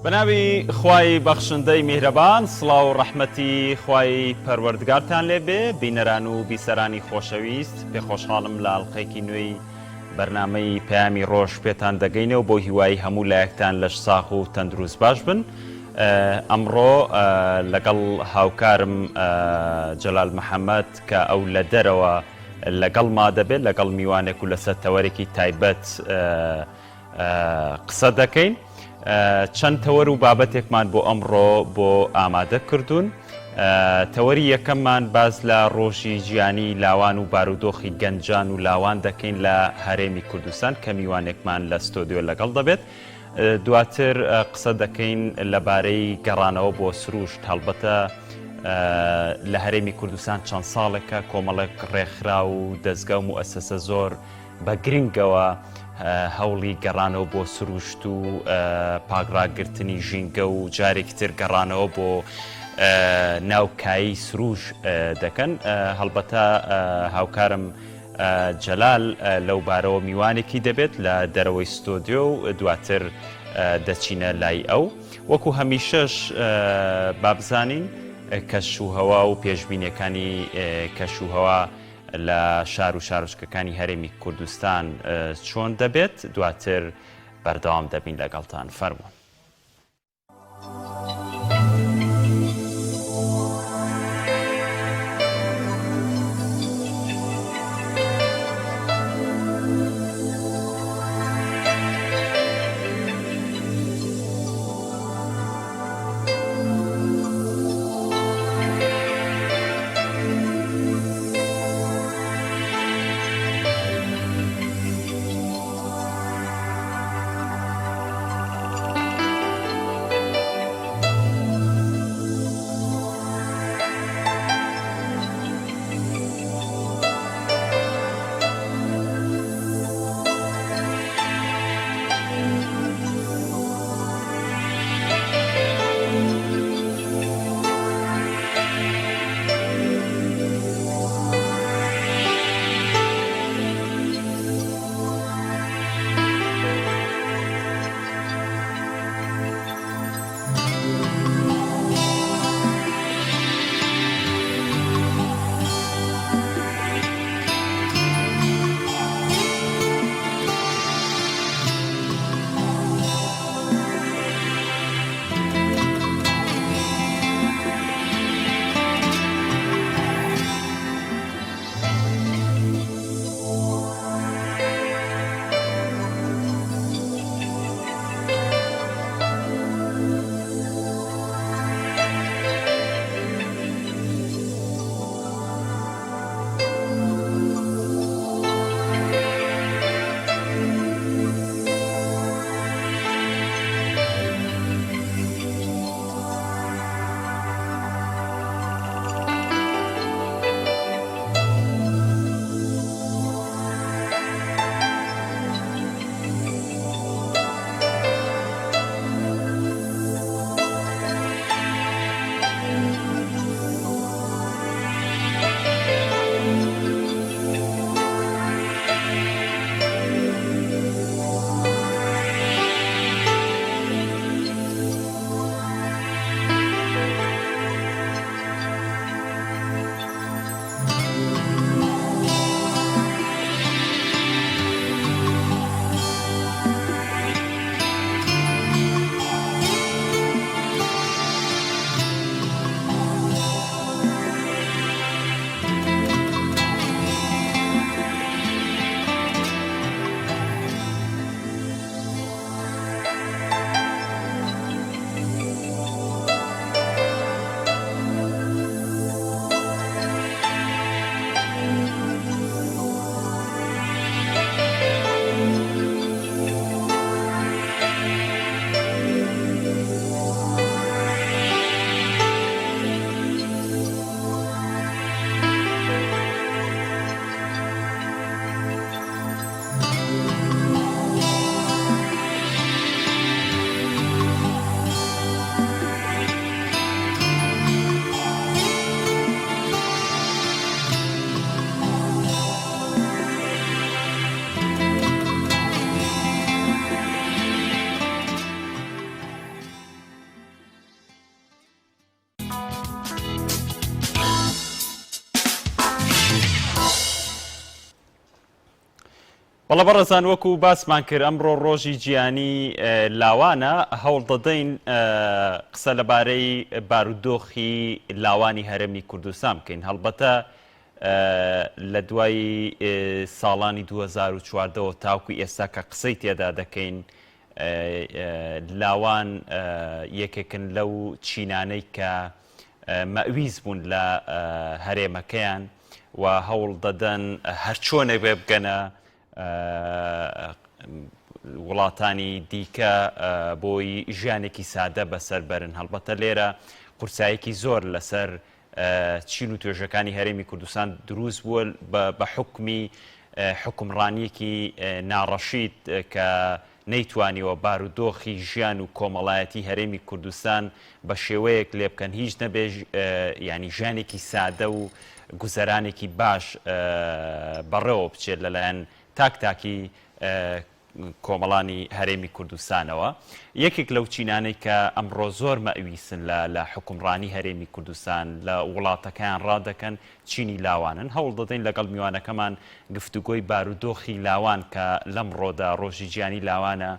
بەناوی خوای بەخشندەی میهرەبان سڵاو و ڕەحمەتی خوای پەروەردگارتان لێ بێ بینەران و بیسەرانی خۆشەویست پێ خۆشحاڵم لە ئەڵقەیەکی نوێی بەرنامەی پەیامی ڕۆژ پێتان دەگەینەوە بۆ هیوایی هەموو لایەکتان لەش ساغ و تەندروست باش بن ئەمڕۆ لەگەڵ هاوکارم جەلال محەمەد کە ئەو لە دەرەوە لەگەڵما دەبێت لەگەڵ میوانێک و لەسەر تەوەرێکی تایبەت قسە دەکەین. چەند تەوەر و بابەتێکمان بۆ ئەمڕۆ بۆ ئامادە کردوون. تەوەری یەکەممان باس لە ڕۆژی جیهانی لاوان و بارودۆخی گەنجان و لاوان دەکەین لە هەرێمی کوردستان کە میوانێکمان لە ستۆدیۆ لەگەڵ دەبێت. دواتر قسە دەکەین لەبارەی گەڕانەوە بۆ سروشت، هەڵبەتە لە هەرێمی کوردستان چەند ساڵێکە کۆمەڵێک ڕێکخراو و دەزگا و موئەسەسە زۆر بە گرنگەوە هەوڵی گەڕانەوە بۆ سروشت و پاکڕاگرتنی ژینگە و جارێکی تر گەڕانەوە بۆ ناو کایی سروش دەکەن هەڵبەتە هاوکارم جەلال لەو بارەوە میوانێکی دەبێت لە دەرەوەی ستۆدیۆ و دواتر دەچینە لای ئەو. وەکو هەمیشەش با بزانین کەشوهەوا و پێشبینیەکانی کەشوهەوا لە شار و شارۆچکەکانی هەرێمی کوردستان چۆن دەبێت، دواتر بەردەوام دەبین لەگەڵتان. فەرموون. بەڵێ بەڕێزان وەکو باسمان کرد ئەمڕۆ ڕۆژی جیهانی لاوانە، هەوڵ دەدەین قسە لەبارەی بارودۆخی لاوانی هەرێمی کوردستان بکەین، هەڵبەتە لە دوای ساڵانی 2014 ەوە تاوکو ئێستا کە قسەی تێدا دەکەین لاوان یەکێکن لەو چینانەی کە مەویز بوون لە هەرێمەکەیان و هەوڵ دەدەن هەرچۆنێک بێ بگەنە وڵاتانی دیکە بۆی ژیانێکی سادە بەسەر بەرن هەڵبەتە لێرە قورسایەکی زۆر لەسەر چین و توێژەکانی هەرێمی کوردستان دروست بووە بە حکمی حکومڕانیەکی ناڕەشید کە نەیتوانیوە بارودۆخی ژیان و کۆمەڵایەتی هەرێمی کوردستان بە شێوەیەک لێ بکەن هیچ نەبێ یانی ژیانێکی سادە و گوزەرانێکی باش بەڕێوە بچێت لەلایەن تاک تاکی کۆمەڵانی هەرێمی کوردستانەوە. یەکێک لەو چینانەی کە ئەمڕۆ زۆر مەئویسن لە لە حوکمڕانی هەرێمی کوردستان لە وڵاتەکەیان ڕادەکەن چینی لاوانن. هەوڵ دەدەین لەگەڵ میوانەکەمان گفتوگۆی بارودۆخی لاوان کە لەمڕۆدا ڕۆژی جیهانی لاوانە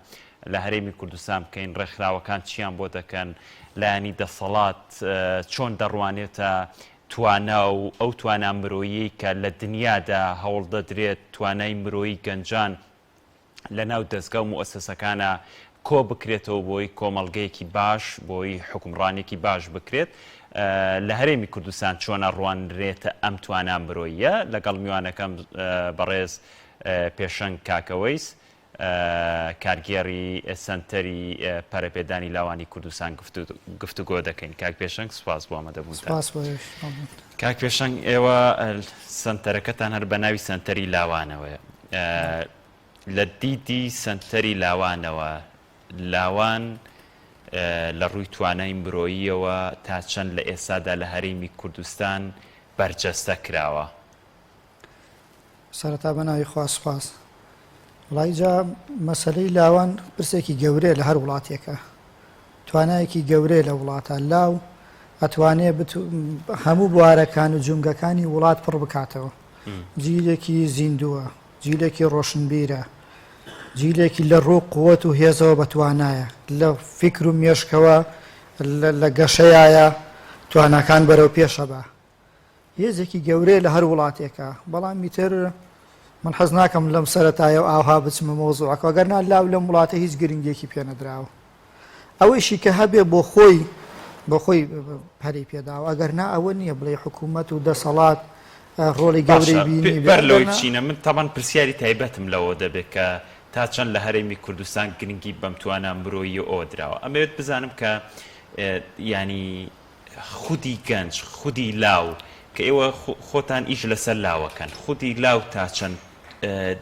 لە هەرێمی کوردستان بکەین، ڕێکخراوەکان چیان بۆ دەکەن، لایەنی دەسەڵات چۆن دەڕوانێتە توانا و ئەو توانا مرۆییەی کە لە دنیادا هەوڵ دەدرێت توانای مرۆیی گەنجان لە ناو دەزگا و موئەسەسەکانا کۆ بکرێتەوە بۆی کۆمەڵگەیەکی باش بۆی حوکمڕانیەکی باش بکرێت لە هەرێمی کوردستان چۆن ئەڕوانرێتە ئەم توانا مرۆییە لەگەڵ میوانەکەم بەڕێز پێشەنگ کاکەوەیس کارگێڕی سەنتەری پەرەپێدانی لاوانی کوردستان گفتوگۆ دەکەین. کاک پێشەنگ سوپاس بۆ ئامادەبوونتان. سوپاس بۆ ئێوەش. مەمنون. کاک پێشەنگ ئێوە سەنتەرەکەتان هەر بە ناوی سەنتەری لاوانەوەیە. لە دیدی سەنتەری لاوانەوە لاوان لە ڕووی توانای مرۆییەوە تا چەند لە ئێستادا لە هەرێمی کوردستان بەرجەستە کراوە؟ سەرەتا بە ناوی خوا سوپاس. وەڵایی جا مەسەلەی لاوان پرسێکی گەورەیە لە هەر وڵاتێکە توانایەکی گەورەیە لە وڵاتە لاو ئەتوانێ هەموو بوارەکان و جومگەکانی وڵات پڕ بکاتەوە جیلێکی زیندووە جیلێکی ڕۆشنبیرە جیلێکی لە ڕوو قوت و هێزەوە بەتوانایە لە فیکر و مێشکەوە لە گەشەیە تواناکان بەرەو پێشە بە هێزێکی گەورەیە لە هەر وڵاتێکا بەڵام ئیتر من حەز ناکەم لەم سەرەتایە و ئاوها بچمە مەوزوعەکەوە گەر نا لاو لەم وڵاتە هیچ گرنگیەکی پێ نەدراوە ئەوەیشی کە هەبێ بۆ خۆی بۆ خۆی پەرەی پێداوە ئەگەر نا ئەوە نییە بڵێ حکوومەت و دەسەڵات ڕۆڵی گەورەی بینی بەر لەوەی بچینە من تەبەن پرسیاری تایبەتم لەوە دەبێت کە تا چەند لە هەرێمی کوردستان گرنگی بەم توانا مرۆیی ئەوە دراوە ئەمەوێت بزانم کە ینی خودی گەنج، خودی لاو، کە ئێوە خۆتان ئیش لەسەر لاوەکەن، خودی لاو تا چەند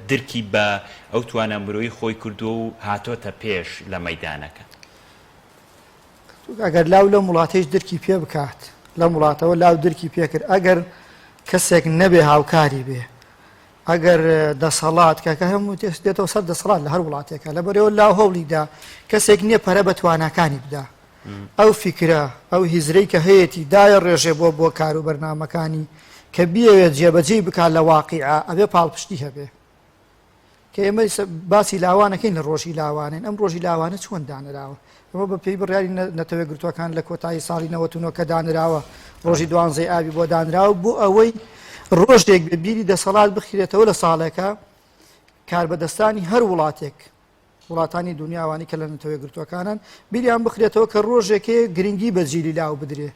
درکی بە ئەو توانا مرۆیی خۆی کردووە و هاتۆتە پێش لە مەیدانەکە؟ ئەگەر لاو لەم وڵاتەیش درکی پێ بکات، لەم وڵاتەوە لاو درکی پێ کرد، ئەگەر کەسێک نەبێ هاوکاری بێ، ئەگەر دەسەڵات کە کە هەموو دێتەوە سەر دەسەڵات لە هەر وڵاتێکە، لەبەرئەوە لاو هەوڵی دا کەسێک نییە پەرە بە تواناکانی بدا، ئەو فیکرە، ئەو هزرەی کە هەیەتی دایەڕێژێ بۆ بۆ کار و بەرنامەکانی کە بیەوێت جێبەجێی بکات لە واقیعا ئەبێ پاڵپشتی هەبێ. کە ئێمە باسی لاوانەکەین لە ڕۆژی لاوانین ئەم ڕۆژی لاوانە چۆن دانراوە ئەمە بە پێی بڕیاری نەتەوە یەکگرتووەکان لە کۆتایی ساڵی 99 کە دانراوە ڕۆژی دوانزەی ئابی بۆ دانراوە بۆ ئەوەی ڕۆژێک بێ بیری دەسەڵات بخرێتەوە لە ساڵێکە کاربەدەستانی هەر وڵاتێک وڵاتانی دونیا ئەوانەی کە لە نەتەوە یەکگرتووەکانن بیریان بخرێتەوە کە ڕۆژێک هەیە گرنگی بە جیلی لاو بدرێ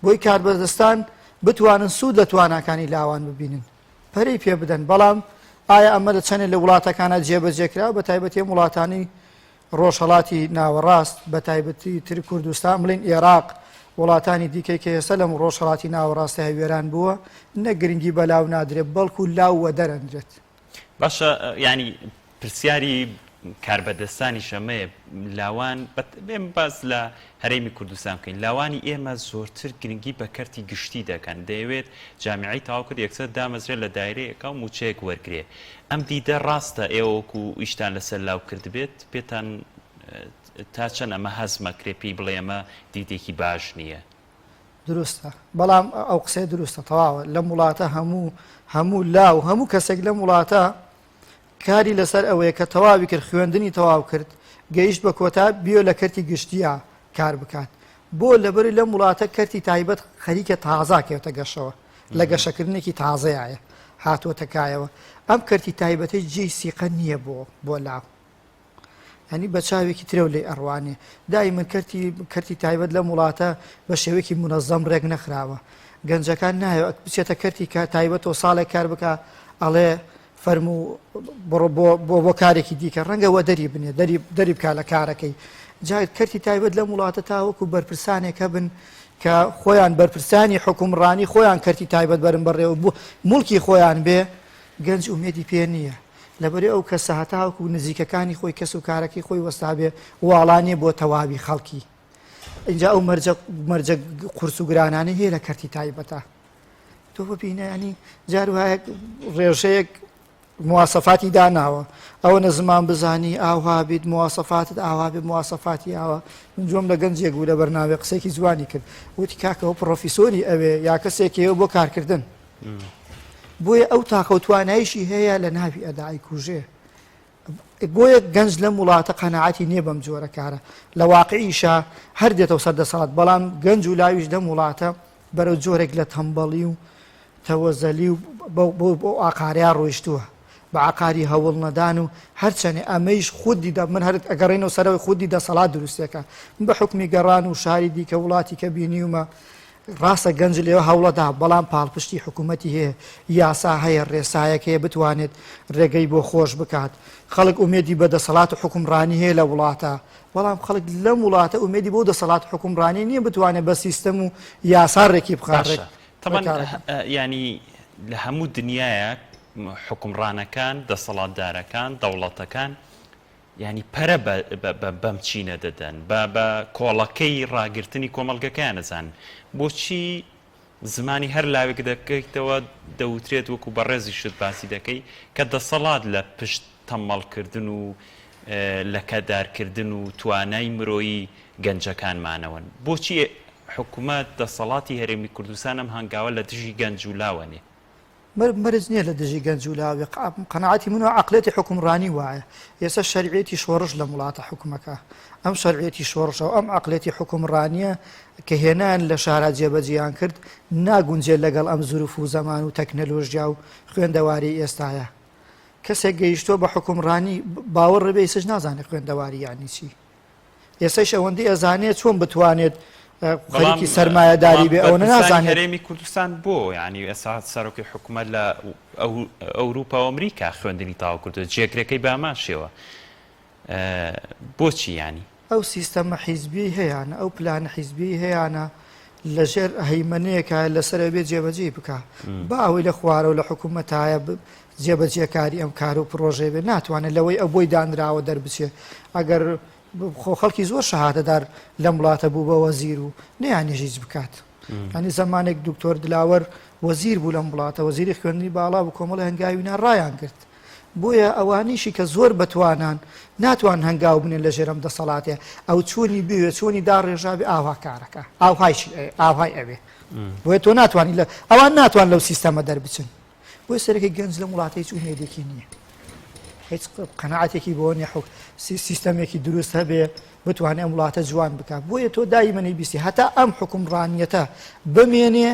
بۆی کاربەدەستان بتوانن سوود لە تواناکانی لاوان ببینن پەرەی پێ بدەن بەڵام ئایا ئەمە لە چەندێک لە وڵاتەکانە جێبەجێ کرا بە تایبەتی ئەم وڵاتانی ڕۆژهەڵاتی ناوەڕاست بە تایبەتی تر کوردستان بڵین ئێراق وڵاتانی دیکەی کە ئێستا لەم ڕۆژهەڵاتی ناوەڕاستە هەوێران بووە نە گرنگی بە لاو نادرێت بەڵکو لاو وەدەرەنرێت باشە یانی پرسیاری کاربەدەستانیش ئەمەیە لاوان بێم باس لە هەرێمی کوردستان بکەین لاوانی ئێمە زۆرتر گرنگی بە کەرتی گشتی دەکەن دەیەوێت جامیعەی تەواو کرد یەکسەر دامەزرێت لە دایرەیەکە و مووچەیەک وەرگرێ ئەم دیدە ڕاستە ئێوە وەکو ئیشتان لەسەر لاو کردبێت پێتان تا چەند ئەمە هەزمەکرێ پێی بڵێ ئەمە دیدێکی باش نییە؟ دروستە بەڵام ئەو قسەیە دروستە تەواوە لەم وڵاتە هەموو هەموو لاو هەموو کەسێک لەم وڵاتە. کاری لەسەر ئەوەیە کە تەواوی کرد خوێندنی تەواو کرد گەیشت بە کۆتا بیۆ لە کەرتی گشتیە کار بکات بۆ لەبەری لەم وڵاتە کەرتی تایبەت خەریکە تازا کەوتە گەشەوە لە گەشەکردنێکی تازەیە هاتووەتە کایەوە ئەم کەرتی تایبەتی جێی سیقە نییە بۆ بۆ لاو یانی بە چاوێکی ترەو لێی ئەڕوانێ. دایمەن کەرتی کەرتی تایبەت لەم وڵاتە بە شێوەیەکی مونەزەم ڕێک نەخراوە. گەنجەکان نایەوێ بچێتە کەرتی کە تایبەتەوە ساڵێک کار بکا ئەڵێ فەرموو بڕۆ بۆ بۆ بۆ کارێکی دیکە ڕەنگە وەدەری بنێ دەری دەری بکا لە کارەکەی. جا کەرتی تایبەت لەم وڵاتە تاوەکو بەرپرسانێک هەبن کە خۆیان بەرپرسانی حوکمڕانی خۆیان کەرتی تایبەت بەرن بەڕێوە بۆ موڵکی خۆیان بێ گەنج ئومێدی پێ نییە. لەبەری ئەو کەسە هەتاوەکو نزیکەکانی خۆی کەس و کارەکەی خۆی وەستابێ واڵا نیە بۆ تەواوی خەڵکی اینجا ئەو مەرجە مەرجە قورس و گرانانە هەیە لە کەرتی تایبەتە تۆ ببینە ینی جار وایە ڕێژەیەک مواسەفاتی داناوە ئەوە نە زمان بزانی ئاوا بیت مواسەفاتت ئاوا بێ مواسەفاتی ئاوا من جۆم لە گەنجێک بوو لە بەرناوێ قسێکی جوانی کرد وتی کاکەەوە پرۆفیسۆری ئەوێ یا کەسێکەوە بۆ کارکردن بۆیە ئەو تاقە و توانایشی هەیە لە ناوی ئەدا ئەیکوژێ. بۆیە گەنج لەم وڵاتە قەناعەتی نییە بەم جۆرە کارە. لە واقعیشا هەر دێتەوە سەر دەسەڵات، بەڵام گەنج و لاویش لەم وڵاتە بەرەو جۆرێک لە تەمبەڵی و تەوەزەلی و بەو ئاقارەیا ڕۆیشتووە. بە عەقاری هەوڵ نەدان و هەرچەنێ ئەمەیش خودی دە من هەر ئەگەڕێینەوە سەرەوەی خودی دەسەڵات دروستێکە. من بە حوکمی گەڕان و شاری دیکە وڵاتی کە بینیومە ڕاستە گەنج لێوە هەوڵەدا بەڵام پاڵپشتی حکوومەتی هەیە، یاسا هەیە، ڕێسایەک هەیە بتوانێت ڕێگەی بۆ خۆش بکات. خەڵک ئومێدی بە دەسەڵات و حوکمڕانی هەیە لە وڵاتە، بەڵام خەڵک لەم وڵاتە ئومێدی بەو دەسەڵات و حوکمڕانیە نییە بتوانێت بە سیستەم و یاسا ڕێکی بخا باشە تەبعەن یانی لە هەموو دنیایە حوکمڕانەکان، دەسەڵاتدارەکان، دەوڵەتەکان یانی پەرە بە بەم چینە دەدەن، بە بە کۆڵەکەی ڕاگرتنی کۆمەڵگەکەیان ئەزانن. بۆچی زمانی هەر لاوێک دەکەیتەوە دەوترێت وەکو بەڕێزیشت باسی دەکەی کە دەسەڵات لە پشت تەممەڵکردن و لەکەدارکردن و توانای مرۆیی گەنجەکانمانەوەن. بۆچی حکومەت، دەسەڵاتی هەرێمی کوردستان ئەم هەنگاوە لە دژی گەنج و لاوە نێ؟ مەرج نییە لە دژی گەنج و لاوی قەناعەتی من و عەقڵیەتی حوکمڕانی وایە ئێستا شەرعیەتی شۆڕش لەم وڵاتە حوکمەکە ئەم شەرعیەتی شۆڕشە و ئەم عەقڵیەتی حوکمڕانیە کە هێنان لە شارا جێبەجێیان کرد ناگونجێت لەگەڵ ئەم زروف و زەمان و تەکنەلۆژیا و خوێندەواری ئێستاە کەسێک گەیشتووە بە حوکمڕانی باوەڕ بێ ئێستاش نازانێت خوێندەواری یانی چی ئێستەش ئەوەندەی ئەزانێ چۆن بتوانێت خەریکی سەرمایەداری بێ ئەوە نازانێت. هەرێمی کوردستان بۆ یعنی ئێستا سەرۆکی حکوومەت لە ئەوروپا و ئەمریکا خوێندنی تەواو کردووە جێگرەکەی بە هەمان شێوە بۆچی یانی؟ ئەو سیستەمە حیزبیەی هەیانە ئەو پلانە حیزبیەی هەیانە لەژێر هەیمەنەیەکە لەسەر ئەبێ جێبەجێی بکا با ئەوەی لە خوارەوە لە حکوومەتایە جێبەجێکاری ئەم کار و پڕۆژەیە بێت ناتوانێت لەوەی ئەو بۆی دانراوە دەربچێت ئەگەر خۆ خەڵکی زۆر شەهادەدار لەم وڵاتە بوو بە وەزیر و نەیانیش هیچ بکات ینی زەمانێک دکتۆر دلاوەر وەزیر بوو لەم وڵاتە وەزیری خوێندنی باڵا بوو کۆمەڵی هەنگاوی نا ڕایان گرت بۆیە ئەوانیشی کە زۆر بەتوانان ناتوان هەنگاو بنێن لە ژێرم دەسەڵاتێ ئەو چۆنی بوێ چۆنی داڕێژاوی ئاوا کارەکە ئاوهایشی ئاوهای ئەوێ بۆیە تۆ ناتوانانی لە ئەوان ناتوان لەو سیستەمە دەربچن بۆیە سەرەکی گەنج لەم وڵاتە هیچ ئومێدێکی نییە هیچ قەناعەتێکی بۆ نیە حک سیستەمێکی دروست هەبێ بتوانێت ئەم وڵاتە جوان بکات بۆیە تۆ دایمەنی بیستی هەتا ئەم حکومڕانیەتە بمێنێ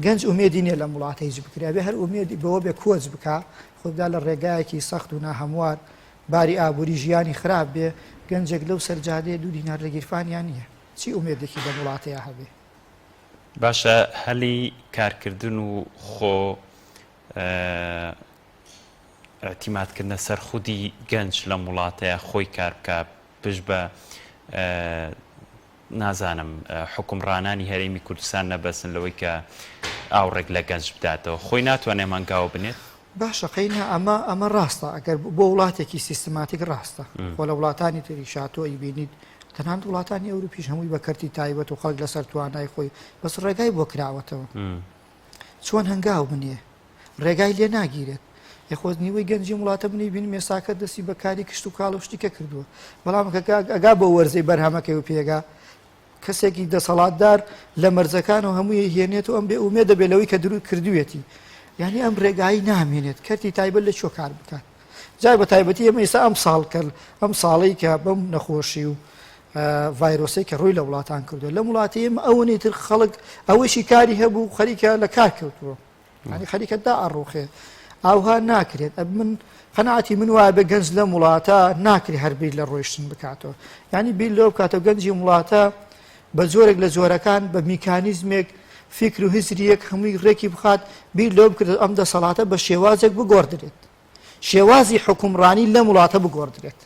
گەنج ئومێدی نییە لەم وڵاتە هیچ بکرێ بێ هەر ئومێدی بەوە بێ کۆچ بکە خۆدا لە ڕێگایەکی سەخت و ناهەموار باری ئابووری ژیانی خراپ بێ گەنجێک لەو سەرجادەیە دوو دینار لە گیرفانیان نییە چی ئومێدێکی لەم وڵاتەیە هەبێ باشە هەلی کارکردن و خۆ ئیعتیماد کردنە سەر خودی گەنج لەم وڵاتەیە خۆی کار بکا پشت بە نازانم حوکمڕانانی هەرێمی کوردستان نەبەستن لەوەی کە ئاوڕێک لە گەنج بداتەوە خۆی ناتوانێ ئەم هەنگاوە بنێت؟ باشە قەینا ئەمە ئەمە ڕاستە ئەگەر بۆ وڵاتێکی سیستماتیک ڕاستە خۆ لە وڵاتانی تریشا تۆ ئەیبینیت تەنانەت وڵاتانی ئەوروپیش هەمووی بە کەرتی تایبەت و خەڵک لەسەر توانای خۆی بەس ڕێگای بۆ کراوەتەوە چۆن هەنگاو بنێ ڕێگای لێ ناگیرێت یخۆز نیوەی گەنجی وڵاتە منی بینم ێساکە دەستی بە کاری کشت و کاڵ و شتیکە کردووە بەڵام کە ئەگا بۆ وەرزەی بەرهەمەکەی و پێگا کەسێکی دەسەڵاتدار لە مەرزەکان و هەمووی هێنێت و ئەم بێ ئومێ دەبێت لەوەی کە دروست کردوێتی یعنی ئەم ڕێگایی نامێنێت کەرتی تایبەت لە چۆ کار بکات. جای بە تایبەتی ئێمە ئێستا ئەم ساڵ کە ئەم ساڵەی کە بەم نەخۆشی و ڤایرۆسەی کە ڕووی لە وڵاتان کردو لەم وڵاتی ئێمە ئەوەنی تر خەڵک ئەوەشی کاری هەبوو خەریکە لە کار کەوتووە ینی خەریکە دا ئەڕوخێ ئاوها ناکرێت ئەب من قەناعەتی من وایە بە گەنج لەم وڵاتە ناکرێت هەر بیر لە ڕۆیشتن بکاتەوە ینی بیر لەوە بکاتەوە گەنجی وڵاتە بە جۆرێک لە جۆرەکان بە میکانیزمێک فیکر و هزریەک هەمووی ڕێکی بخات بیر لەوە بکرێت ئەم دەسەڵاتە بە شێوازێک بگۆڕدرێت شێوازی حکومڕانی لەم وڵاتە بگۆڕدرێت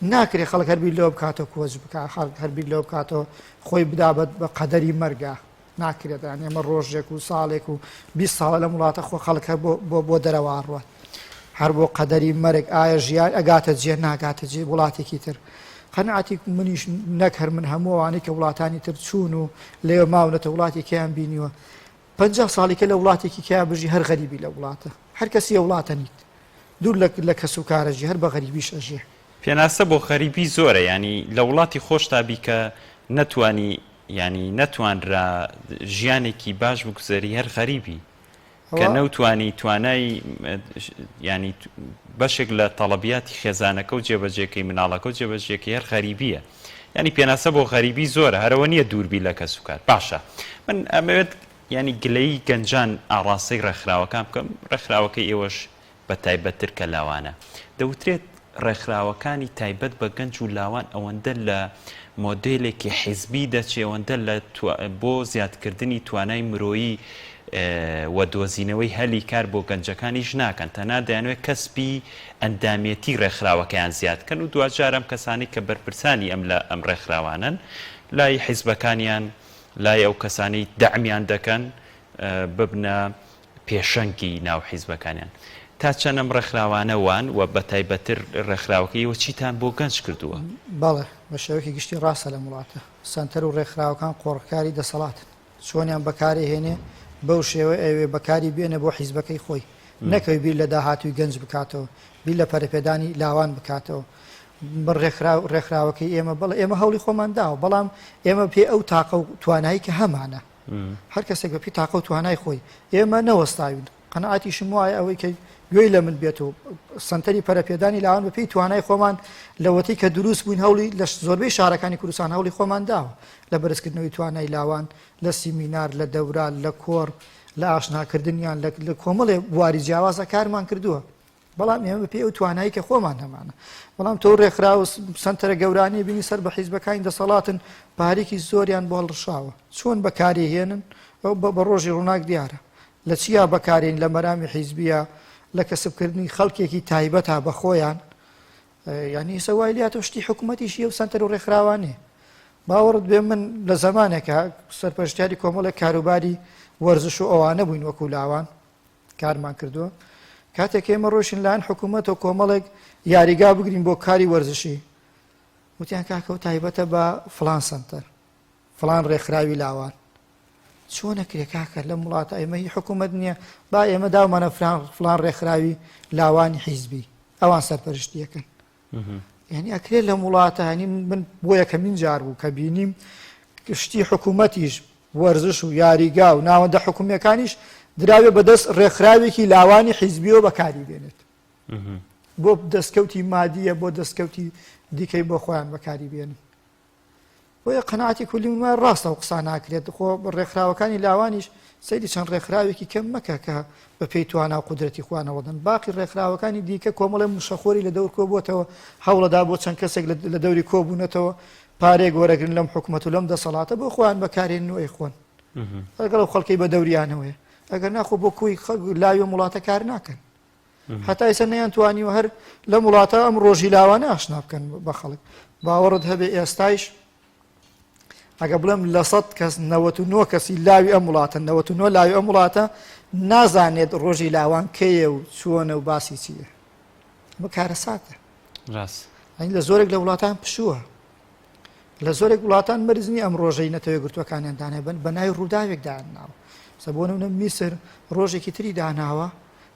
ناکرێت خەڵک هەر بیر لەوە بکاتەوە کۆچ بکات خەڵک هەر بیر لەوە بکاتەوە خۆی بدا بە قەدەری مەرگە ناکرێت یان ئێمە ڕۆژێک و ساڵێک و 20 ساڵە لەم وڵاتە خۆ خەڵک هەر بۆ بۆ دەرەوە ئەڕوات هەر بۆ قەدەری مەرگ ئایا ژیان ئەگاتە جێ ناگاتە جێ وڵاتێکی تر قەنعاتی منیش نەک هەر من هەموو ئەوانەی کە وڵاتانی تر چوون و لێ ماونەتە وڵاتێکیان بینیوە 50 ساڵیکە لە وڵاتێکی کیا بژی هەر غەریبی لە وڵاتە هەر کەسی وڵاتە نیت دوور لە کەس و کارەژی هەر بە غەریبیش ئەژێ. پێناسە بۆ غەریبی زۆرە یانی لە وڵاتی خۆشتا بی کە نەتوانی یانی نەتوانرا ژیانێکی باش بگوزەری هەر غەریبی کە نەوتوانی توانای یانی بەشێک لە تەڵەبیاتی خێزانەکە و جێبەجێکەی مناڵەکە و جێبەجێکەی هەر غەریبیە یانی پێناسە بۆ غەریبی زۆرە هەرەوە نییە دووربی لە کەس و کار باشە من ئەمەوێت یانی گلەیی گەنجان ئاڕاستەی ڕێکخراوەکان بکەم، ڕێکخراوەکەی ئێوەش بە تایبەتتر کە لاوانە. دەوترێت ڕێکخراوەکانی تایبەت بە گەنج و لاوان ئەوەندە لە مۆدێلێکی حیزبی دەچێ، ئەوەندە لە بۆ زیادکردنی توانای مرۆیی و دۆزینەوەی هەلی کار بۆ گەنجەکان ئیش ناکەن، تەنها دەیانەوێت کەسبی ئەندامێتی ڕێکخراوەکەیان زیاد کەن و دواجار ئەم کەسانەی کە بەرپرسانی ئەم لە ئەم ڕێکخراوانەن لای حیزبەکانیان لای ئەو کەسانەی دەعمیان دەکەن ببنە پێشەنگی ناو حیزبەکانیان. تا چەند ئەم ڕێکخراوانە وان و بەتایبەتتر ڕێکخراوەکەی ئێوە چیتان بۆ گەنج کردووە؟ بەڵێ، بە شێوەیەکی گشتی ڕاستە لەم وڵاتە سەنتەر و ڕێکخراوەکان قۆرخکاری دەسەڵاتن، چۆنیان بەکارێهێنێ بەو شێوە ئەیەوێ بەکاری بێنێ بۆ حیزبەکەی خۆی، نەکەوێ بیر لە داهاتووی گەنج بکاتەوە، بیر لە پەرەپێدانی لاوان بکاتەوە. ڕێکخراو ڕێکخراوەکەی ئێمە بەڵێ ئێمە هەوڵی خۆمان داوە بەڵام ئێمە پێ ئەو تاقە و توانایی کە هەمانە هەر کەسێک بە پێی تاقە و توانای خۆی ئێمە نەوەستاوین قەنەعاتیشم وایە ئەوەی کە گوێی لە من بێت و سنتەری پەرەپێدانی لاوان بە پێی توانای خۆمان لەوەتی کە دروست بووین هەوڵی لە زۆربەی شارەکانی کوردستان هەوڵی خۆمان داوە لە بەرزکردنەوەی توانای لاوان لە سیمینار لە دەورا لە کۆڕ لە ئاشناکردنیان لە کۆمەڵێ بواری جیاوازە کارمان کردووە بەڵام ئێمە بەپێی ئەو توانایی کە خۆمان هەمانە بەڵام تۆ ڕێکخراو و سەنتەرە گەورانەی بینی سەر بە حیزبەکانی دەسەڵاتن پارێکی زۆریان بۆ هەڵڕشاوە چۆن بەکاری هێنن ئەو بە ڕۆژی ڕووناک دیارە لە چیا بەکارێن لە مەرامی حیزبیە لە کەسبکردنی خەڵکێکی تایبەتە بە خۆیان یعنی ئێستا وای لاتۆ شتی حکوومەتیش و سەنتەر و ڕێکخراوانێ باوەڕت بێ من لە زمانێکە سەرپەرشتیاری کۆمەڵێک کاروباری وەرزش و ئەوانە بووین وەکو لاوان کارمان کردووە کاتێک ئێمە ڕۆشن لایەن حکوومەت و کۆمەڵێک یاریگا بگرین بۆ کاری وەرزشی وتیان کاکە و تایبەتە بە فلان سنتەر فلان ڕێکخراوی لاوان چۆنە کرێ کاکە لەم وڵاتە ئێمە هی حکوومەت نییە با ئێمە داومانە فلان ڕێکخراوی لاوانی حیزبی ئەوان سەرپەرشتیەکەن یعنی ئەکرێت لەم وڵاتە هەنی من بۆ یەکەمین جار بوو کە بینیم شتی حکوومەتیش وەرزش و یاریگا و ناوەندە حکومیەکانیش دراوێ بەدەست ڕێکخراوێکی لاوانی حیزبیەوە بەکاری بێنێت بۆ دەستکەوتی مادیە بۆ دەستکەوتی دیکەی بۆ خۆیان بەکاری بێنن بۆیە قەناعەتی کولی من وایە ڕاستە ئەو قسە ناکرێت خۆ ڕێکخراوەکانی لاوانیش سەیری چەند ڕێکخراوێکی کەم مەکە کە بە پێی توانا و قودرەتی خۆیان هەوڵدەن باقی ڕێکخراوەکانی دیکە کۆمەڵێ مشەخۆری لە دەور کۆبووەتەوە هەوڵەدا بۆ چەند کەسێک لە دەوری کۆبوونەتەوە پارێک وەرەگرن لەم حکومەت و لەم دەسەڵاتە بۆ خۆیان بەکارێن و ئەیخۆن لەگەڵ ئەو خەڵکەی بە دەوریانەوەیە ئەگەر ناخۆ بۆ کۆی لاوی ئەم وڵاتە کار ناکەن هەتا ئێستا نەیانتوانیوە هەر لەم وڵاتە ئەم ڕۆژی لاوانە ئاشنا بکەن بە خەڵک باوەڕت هەبێ ئێستایش ئەگە بڵێم لە سەد کەس 99 کەسی لاوی ئەم وڵاتە 99 لاوی ئەم وڵاتە نازانێت ڕۆژی لاوان کەیە و چۆنە و باسی چییە ئەمە کارەساتە ڕاست لە زۆرێک لە وڵاتان پشووە لە زۆرێک وڵاتان مەرج نییە ئەم ڕۆژەی نەتەوە یەکگرتووەکانیان دانێ بن بە ناوی ڕووداوێک داناوە سە بۆ نمونە میسر ڕۆژێکی تری داناوە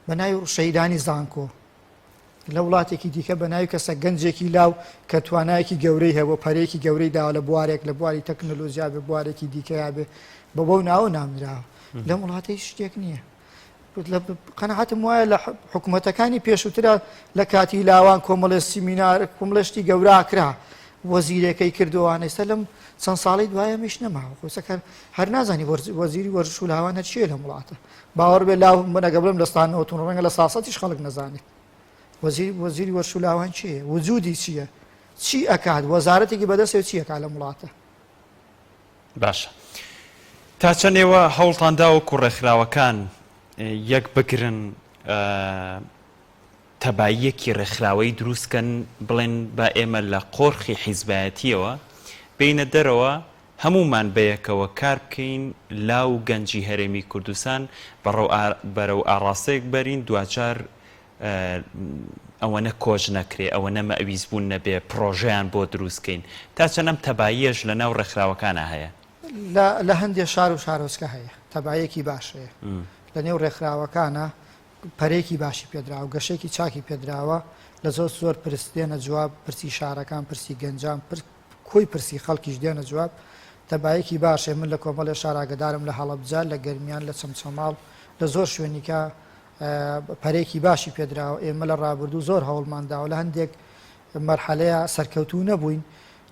بە ناوی شەهیدانی زانکۆ لە وڵاتێکی دیکە بە ناوی کەسە گەنجێکی لاو کە توانایەکی گەورەی هەبوو پەرەیەکی گەورەی داوە لە بوارێک لە بواری تەکنەلۆژیا بێ بوارێکی دیکەیا بێ بە بەو ناوە نامنراوە لەم وڵاتەی شتێک نییە. قەناعەتم وایە لە حکوومەتەکانی پێشووترا لە کاتی لاوان کۆمەڵێ سیمینار کۆمەڵێ شتی گەورا کرا وەزیرەکەی کردووانە ئێستا لەم چەند ساڵی دوایە میش نەماوە خۆسەکە هەر نازانی وەزیری وەرزش و لاوان هەر چیە لەم وڵاتە باوەڕ بێ لاو منەگە بڵێم لە ستانەوە تون ڕەنگە لە ساسەتیش خەڵک نەزانێت وەزیر وەزیری وەرش و لاوان چیە وجودی چییە چی ئەکات وەزارەتێکی بەدەستێ چی ئەکات لەم وڵاتە باشە تا چەند ئێوە هەوڵتان داوە وەکو ڕێکخراوەکان یەک بگرن تەباییەکی ڕێکخراوەیی دروست کەن بڵێن با ئێمە لە قۆرخی حیزبایەتیەوە بێینە دەرەوە هەموومان بەیەکەوە کار بکەین لاو و گەنجی هەرێمی کوردستان بەرەو ئاڕاستەیەک بەرین دواجار ئەوەنە کۆچ نەکرێ، ئەوەنە مەئویس بوون نەبێ، پڕۆژەیان بۆ دروست کەین. تا چەند ئەم تەباییەش لە ناو ڕێکخراوەکانا هەیە؟ لە لە هەندێ شار و شارۆچکە هەیە، تەباییەکی باش هەیە. لە نێو ڕێکخراوەکانا پەرەیەکی باشی پێدراوە، گەشەیەکی چاکی پێدراوە، لە زۆر زۆر پرس دێنە جواب، پرسی شارەکان، پرسی گەنجان، کۆی پرسی خەڵکیش دێنە جواب، تەبایەکی باش هەیە. من لە کۆمەڵێ شار ئاگەدارم، لە هەڵەبجە، لە گەرمیان، لە چەمچەماڵ، لە زۆر شوێنیکە پەرەیەکی باشی پێدراوە، ئێمە لە ڕابردوو زۆر هەوڵمان داوە لە هەندێک مەرحەلەیە سەرکەوتوو نەبووین،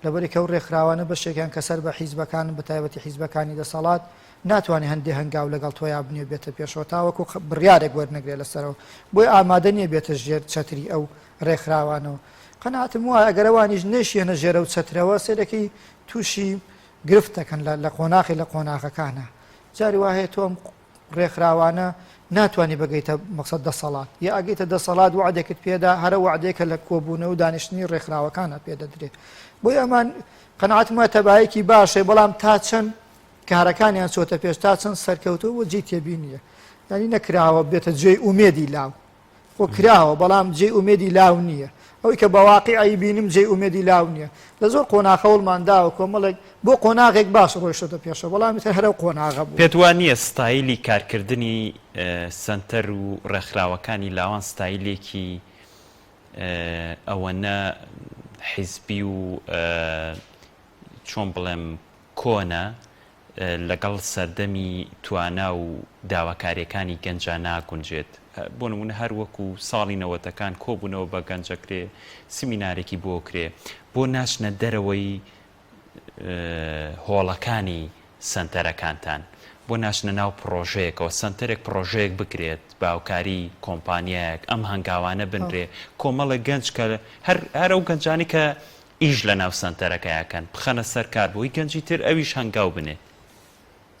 لەبەرئەوەی کە ئەو ڕێکخراوانە بەشێکیان کە سەر بە حیزبەکانن بە تایبەتی حیزبەکانی دەسەڵات ناتوانێت هەندێ هەنگاو لەگەڵ تۆیا بنێ بێتە پێشەوە تاوەکو بڕیارێک وەرنەگرێت لەسەرەوە بۆیە ئامادە نییە بێتە ژێر چەتری ئەو ڕێکخراوانەوە قەناعەتم وایە ئەگەر ئەوانیش نەشیەنە ژێر ئەو چەترەوە سەرەکی تووشی گرفت دەکەن لە قۆناخی لە قۆناغەکانە جاری وا هەیە تۆ ئەم ڕێکخراوانە ناتوانی بگەیتە مەقسەد دەسەڵات یا ئەگەیتە دەسەڵات وعدێکت پێدا هەرە وعدێکە لە کۆبوونەوە و دانیشتنی ڕێکخراوەکانە پێدەدرێت بۆی ئەمان قەناعەتم وایە تەبایەکی باشێ بەڵام تا چەند کارەکانیان چۆتە پێش تا چەند سەرکەوتوو بۆ جێی تێبینیە یعنی نەکراوە بێتە جێی ئومێدی لاو خۆ کراوە بەڵام جێی ئومێدی لاو نییە. ئەوەی کە بە واقیع ئەیبینم جێی ئومێدی لاو نییە. لە زۆر قۆناغ هەوڵمان داوە کۆمەڵێک بۆ قۆناغێک باش ڕۆیشتۆتە پێشەوە بەڵام ئیتر هەر ئەو قۆناغە بوو. پێت وا نییە ستایلی کارکردنی سەنتەر و ڕێکخراوەکانی لاوان ستایلێکی ئەوەنە حیزبی و چۆن بڵێم کۆنە لەگەڵ سەردەمی توانا و داواکاریەکانی گەنجا ناگونجێت بۆ نمونە هەر وەکو ساڵی نەوەتەکان کۆبونەوە بە گەنجەکرێ سمینارێکی بۆ کرێ بۆ ناچنە دەرەوەی هۆڵەکانی سەنتەرەکانتان بۆ ناچنە ناو پڕۆژەیەکەوە سەنتەرێک پڕۆژەیەک بکرێت باوکاری کۆمپانیایەک ئەم هەنگاوانە بنرێ کۆمەڵێک گەنج کە هەر هەر ئەو گەنجانی کە ئیش لە ناو سەنتەرەکەیا کەن بخەنە سەر کار بۆی گەنجی تر ئەویش هەنگاو بنێت.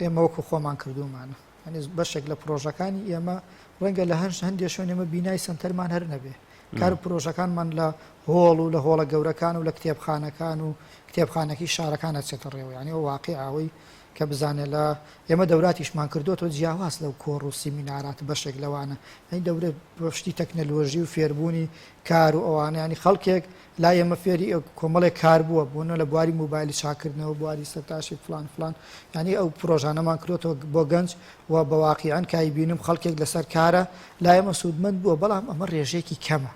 ئێمە وەکو خۆمان کردوومانە یانی بەشێک لە پرۆژەکانی ئێمە ڕەنگە لە هەنش هەندێ شوێن ئێمە بینای سەنتەرمان هەر نەبێ کار و پرۆژەکانمان لە هۆڵ و لە هۆڵە گەورەکان و لە کتێبخانەکان و کتێبخانەکەی شارەکان ئەچێتە ڕێوە یانی ئەو واقیع ئەوەی کە بزانێ لە ئێمە دەوراتیشمان کردووەتەوە جیاواز لەو کۆڕ و سیمینارات بەشێک لەوانە یانی دەورە شتی تەکنەلۆژی و فێربوونی کار و ئەوانە ینی خەڵکێک لای ئێمە فێری کۆمەڵێک کار بووە بۆنە لە بواری موبایلی چاکردنەوە بواری سەرتاشی فلان فلان یعنی ئەو پرۆژانەمان کرۆتەوە بۆ گەنج و بە واقیعەن کای بینم خەڵکێک لەسەر کارە لای ئێمە سوودمەند بووە بەڵام ئەمە ڕێژەیەکی کەمە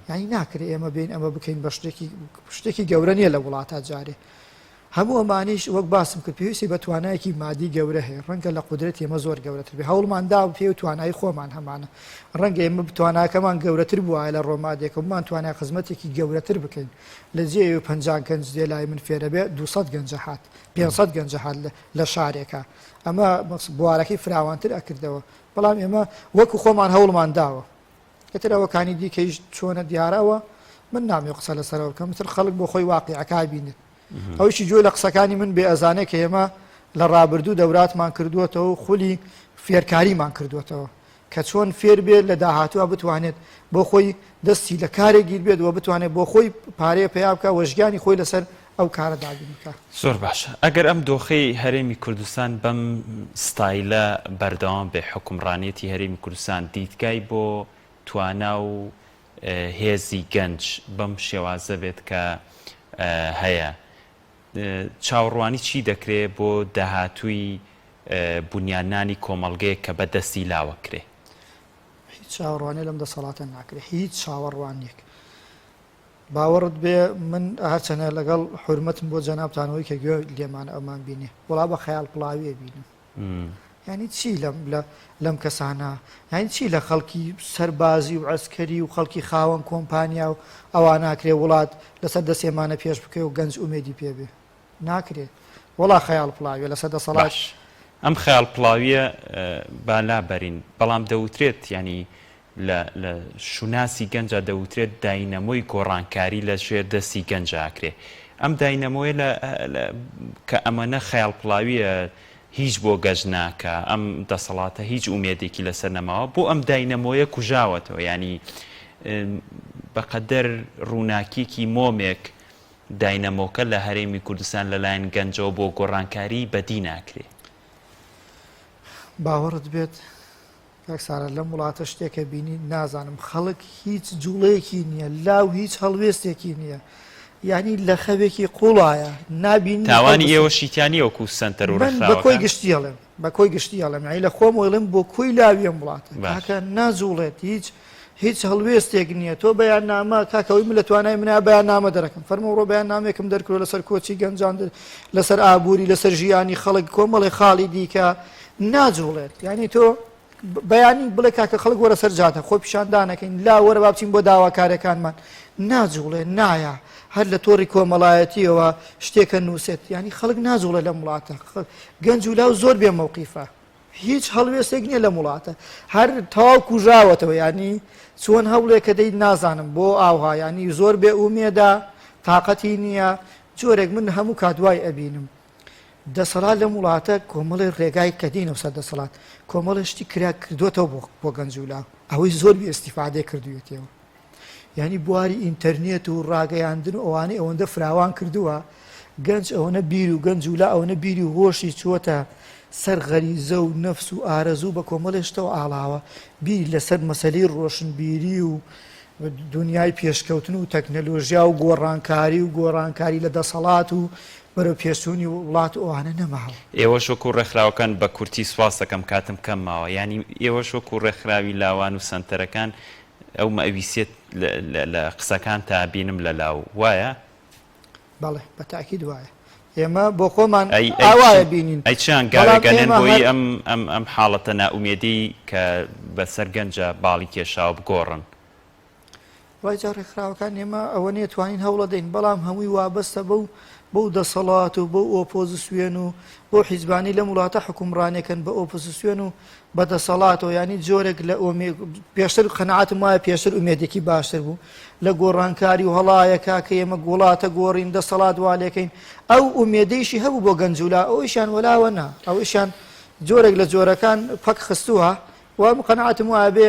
یعنی ناکرێ ئێمە بین ئەمە بکەین بە شتێکی شتێکی گەورە نییە لە وڵاتە جارێ هەموو ئەمانیش وەک باسم کرد پێویستی بە توانایەکی مادی گەورە هەیە، ڕەنگە لە قودرەتی ئێمە زۆر گەورەتر بێت، هەوڵمان دا پێ و توانایی خۆمان هەمانە، ڕەنگە ئێمە تواناکەمان گەورەتر بوایە لە ڕۆمادێکەوە بمانتوانایە خزمەتێکی گەورەتر بکەین، لە جێی ئەوەی 50 گەنج دێ لای من فێرە بێ 200 گەنجە هات، 500 گەنجە هات لە شارێکا، ئەمە بوارەکەی فراوانتر ئەکردەوە، بەڵام ئێمە وەکو خۆمان هەوڵمان داوە. ئیتر ئەوەکانی دیکەیش چۆنە دیارە ئەوە من نامەوێ قسە لەسەرەوە بکەم ئیتر خەڵک بۆ خۆی واقیعەکە بینێت ئەوشی گوێ لە قسەکانی من بێ ئەزانێ کە ئێمە لە ڕابردوو دەوراتمان کردووەتەوە و خولی فێرکاریمان کردووەتەوە کە چۆن فێر بێت لە داهاتووە بتوانێت بۆ خۆی دەستی لە کارێک گیر بێت و بتوانێت بۆ خۆی پارەیە پەیا بکە و ژیانی خۆی لەسەر ئەو کارە دابین بکە. زۆر باشە ئەگەر ئەم دۆخەی هەرێمی کوردستان بەم ستایلە بەردەوام بێ حوکمڕانیەتی هەرێمی کوردستان دیدگای بۆ توانا و هێزی گەنج بەم شێوازە بێت کە هەیە چاوەڕوانی چی دەکرێ بۆ داهاتووی بونیادنانی کۆمەڵگەیەک کە بە دەستی لاوە کرێ؟ هیچ چاوەڕوانیە لەم دەسەڵاتە ناکرێ هیچ چاوەڕوانیەک باوەڕت بێ من هەرچەنە لەگەڵ حورمەتم بۆ جەنابتان ئەوەی کە گوێ لێمانە ئەومان بینێ وەڵا بە خەیاڵ پڵاوی ئەبینم. یانی چی لەم لە لەم کەسانە یانی چی لە خەڵکی سەربازی و عەسکەری و خەڵکی خاوەن کۆمپانیا و ئەوانە ئەکرێ وڵات لەسەر دەسێمانە پێش بکەوێ و گەنج ئومێدی پێ بێ ناکرێ وەڵا خەیاڵ پڵاویە لەسەر دەسەڵات. باش ئەم خەیاڵ پڵاویە با لابەرین بەڵام دەوترێت یانی لە لە شوناسی گەنجا دەوترێت داینەمۆی گۆڕانکاری لە ژێر دەستی گەنجا ئەکرێ ئەم داینەمۆیە لە لە کە ئەمەنە خەیاڵ پڵاویە هیچ بۆ گەج ناکا ئەم دەسەڵاتە هیچ ئومێدێکی لەسەر نەماوە بۆ ئەم داینەمۆیە کوژاوەتەوە یانی بەقەدەر ڕووناکیەکی مۆمێک داینەمۆکە لە هەرێمی کوردستان لەلایەن گەنجەوە بۆ گۆڕانکاری بەدی ناکرێ. باوەڕت بێت کاک سارا لەم وڵاتە شتێکە بینی نازانم خەڵک هیچ جوڵەیەکی نییە لاو هیچ هەڵوێستێکی نییە یعنی لە خەوێکی قوڵایە نابین تاوانی ئێوە شیتیانی وەکو سنتەر و بە کۆی گشتی ئەڵێم بە کۆی گشتی ئەڵێم یعنی لە خۆم وڵم بۆ کۆی لاوی ئەم وڵاتە کاکە ناجوڵێت هیچ هیچ هەڵوێستێک نییە تۆ بەیان نامە کاکەەوەی من لە توانای منە بەیان نامە دەرەکەم فەرمە ڕۆ بەیان نامێکم دەرکرۆ لەسەر کۆچی گەنجان لەسەر ئابووری لەسەر ژیانی خەڵک کۆمەڵی خاڵی دیکە ناجوڵێت یانی تۆ بەیانی بڵێ کاکە خەڵک وەرە سەر جادە خۆ پیشاندانەکەین لا وەرە با بچین بۆ داواکارەکانمان ناجوڵێ نایە هەر لە تۆڕی کۆمەڵایەتیەوە شتێکە نووسێت ینی خەڵک ناجوڵێ لەم وڵاتە گەنج و لاو زۆر بێ مەوقیفە هیچ هەڵوێستێک نییە لەم وڵاتە هەر تەواو کوژاوەتەوە ینی چۆن هەوڵێکە دەیت نازانم بۆ ئاوها ینی زۆر بێ ئومێدا تااقەتی نییە جۆرێک من هەموو کات وای ئەبینم دەسەڵات لەم وڵاتە کۆمەڵی ڕێگای کە دینەوە سەر دەسەڵات کۆمەڵی شتی کرا کردوێتەوە بۆ بۆ گەنج و لاو ئەوەی زۆر بێ ئیستیفادەی کردوێتەوە یعنی بواری ئینتەرنێت و ڕاگەیاندن و ئەوانەی ئەوەندە فراوان کردووە گەنج ئەوەنە بیر و گەنج و لا ئەوەنە بیری و هۆشی چووەتە سەر غەریزە و نەفس و ئارەزوو بە کۆمەڵێ شتەوە ئاڵاوە بیری لەسەر مەسەلەی ڕۆشنبیری و دونیای پێشکەوتن و تەکنەلۆژیا و گۆڕانکاری و گۆڕانکاری لە دەسەڵات و بەرەو پێشچوونی وڵات و ئەوانە نەماوە. ئێوەش وەکو ڕێکخراوەکان بە کورتی سوپاس دەکەم کاتم کەم ماوە یانی ئێوەش وەکو ڕێکخراوی لاوان و سەنتەرەکان ئەو مەئویسیەت لە قسەکانتا بینم لە لاو وایە؟ بەڵێ بە تاکید وایە ئێمە بۆ خۆمان ئاوایە بینین. ئەی چ هەنگاوێک ئەنێن بۆی ئەم ئەم ئەم حاڵەتە نائومێدیەی کە بەسەر گەنجە باڵی کێشاوە بگۆڕن؟ وای جا ڕێکخراوەکان ئێمە ئەوە نیە توانین هەوڵەدەین بەڵام هەمووی وابەستە بەو بەو دەسەڵات و بەو ئۆپۆزیسیۆن و بەو حیزبانی لەم وڵاتە حکومڕانێکن بە ئۆپۆزیسیۆن و بە دەسەڵاتەوە یانی جۆرێک لە ئۆمێ پێشتر قەناعەتم وایە پێشتر ئومێدێکی باشتر بوو لە گۆڕانکاری و هەڵایە کاکە ئێمە وڵاتە گۆڕین دەسەڵات وا لێکەین ئەو ئومێدەیشی هەبوو بۆ گەنجولا ئەویشیان وەلاوە نا ئەویشیان جۆرێک لە جۆرەکان پەک خستووە و قەناعەتم وایە بێ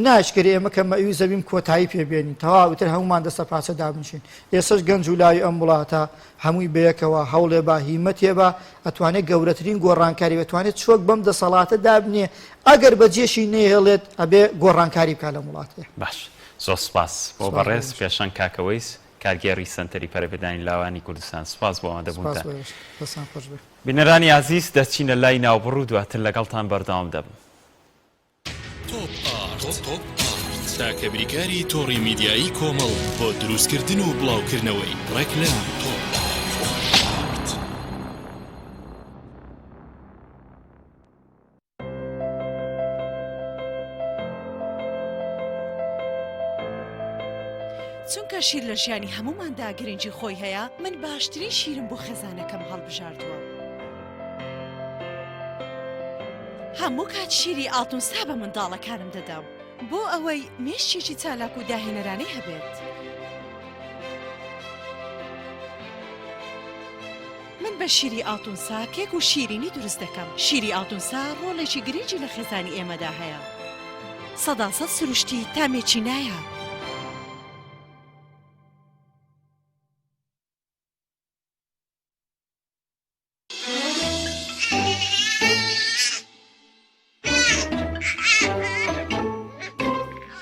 ناشکرێ ئێمە کە مەئوی زەویم کۆتایی پێ بێنین تەواو ئیتر هەموومان دەستە پاچە دابنیشین ئێسەش گەنج و لاوی ئەم وڵاتە هەمووی بەیەکەوە هەوڵێ با هیمەتێ با ئەتوانێ گەورەترین گۆڕانکاری بێ توانێت چۆک بەم دەسەڵاتە دابنێ ئەگەر بەجێشی نەیهێڵێت ئەبێ گۆڕانکاری بکا لەم وڵاتەیە. باش زۆر سوپاس بۆ بەڕێز پێشەنگ کاکە وەیس کارگێڕی سەنتەری پەرەپێدانی لاوانی کوردستان سوپاس بۆ ئامادەبوونتان. سوپاس بۆ ئێوەش دەستان خۆش بێ. بینەرانی ئازیز دەچینە لای ناوبڕ و دواتر لەگەڵتان بەردەوام دەبم. تۆپ ئارت تاکە بریکاری تۆڕی میدیایی کۆمەڵ بۆ دروستکردن و بڵاوکردنەوەی ڕێکلام. تۆپ ئارت. چونکە شیر لە ژیانی هەمووماندا گرنگی خۆی هەیە، من باشترین شیرم بۆ خێزانەکەم هەڵبژاردووە. هەموو کات شیری ئاڵتونسا بە منداڵەکانم دەدەم بۆ ئەوەی مێشکێکی چالاک و داهێنەرانەی هەبێت. من بە شیری ئاڵتونسا کێک و شیرینی دروست دەکەم. شیری ئاڵتونسا ڕۆڵێکی گرنگی لە خێزانی ئێمەدا هەیە. سەداسەد سروشتی تامێکی نایاب.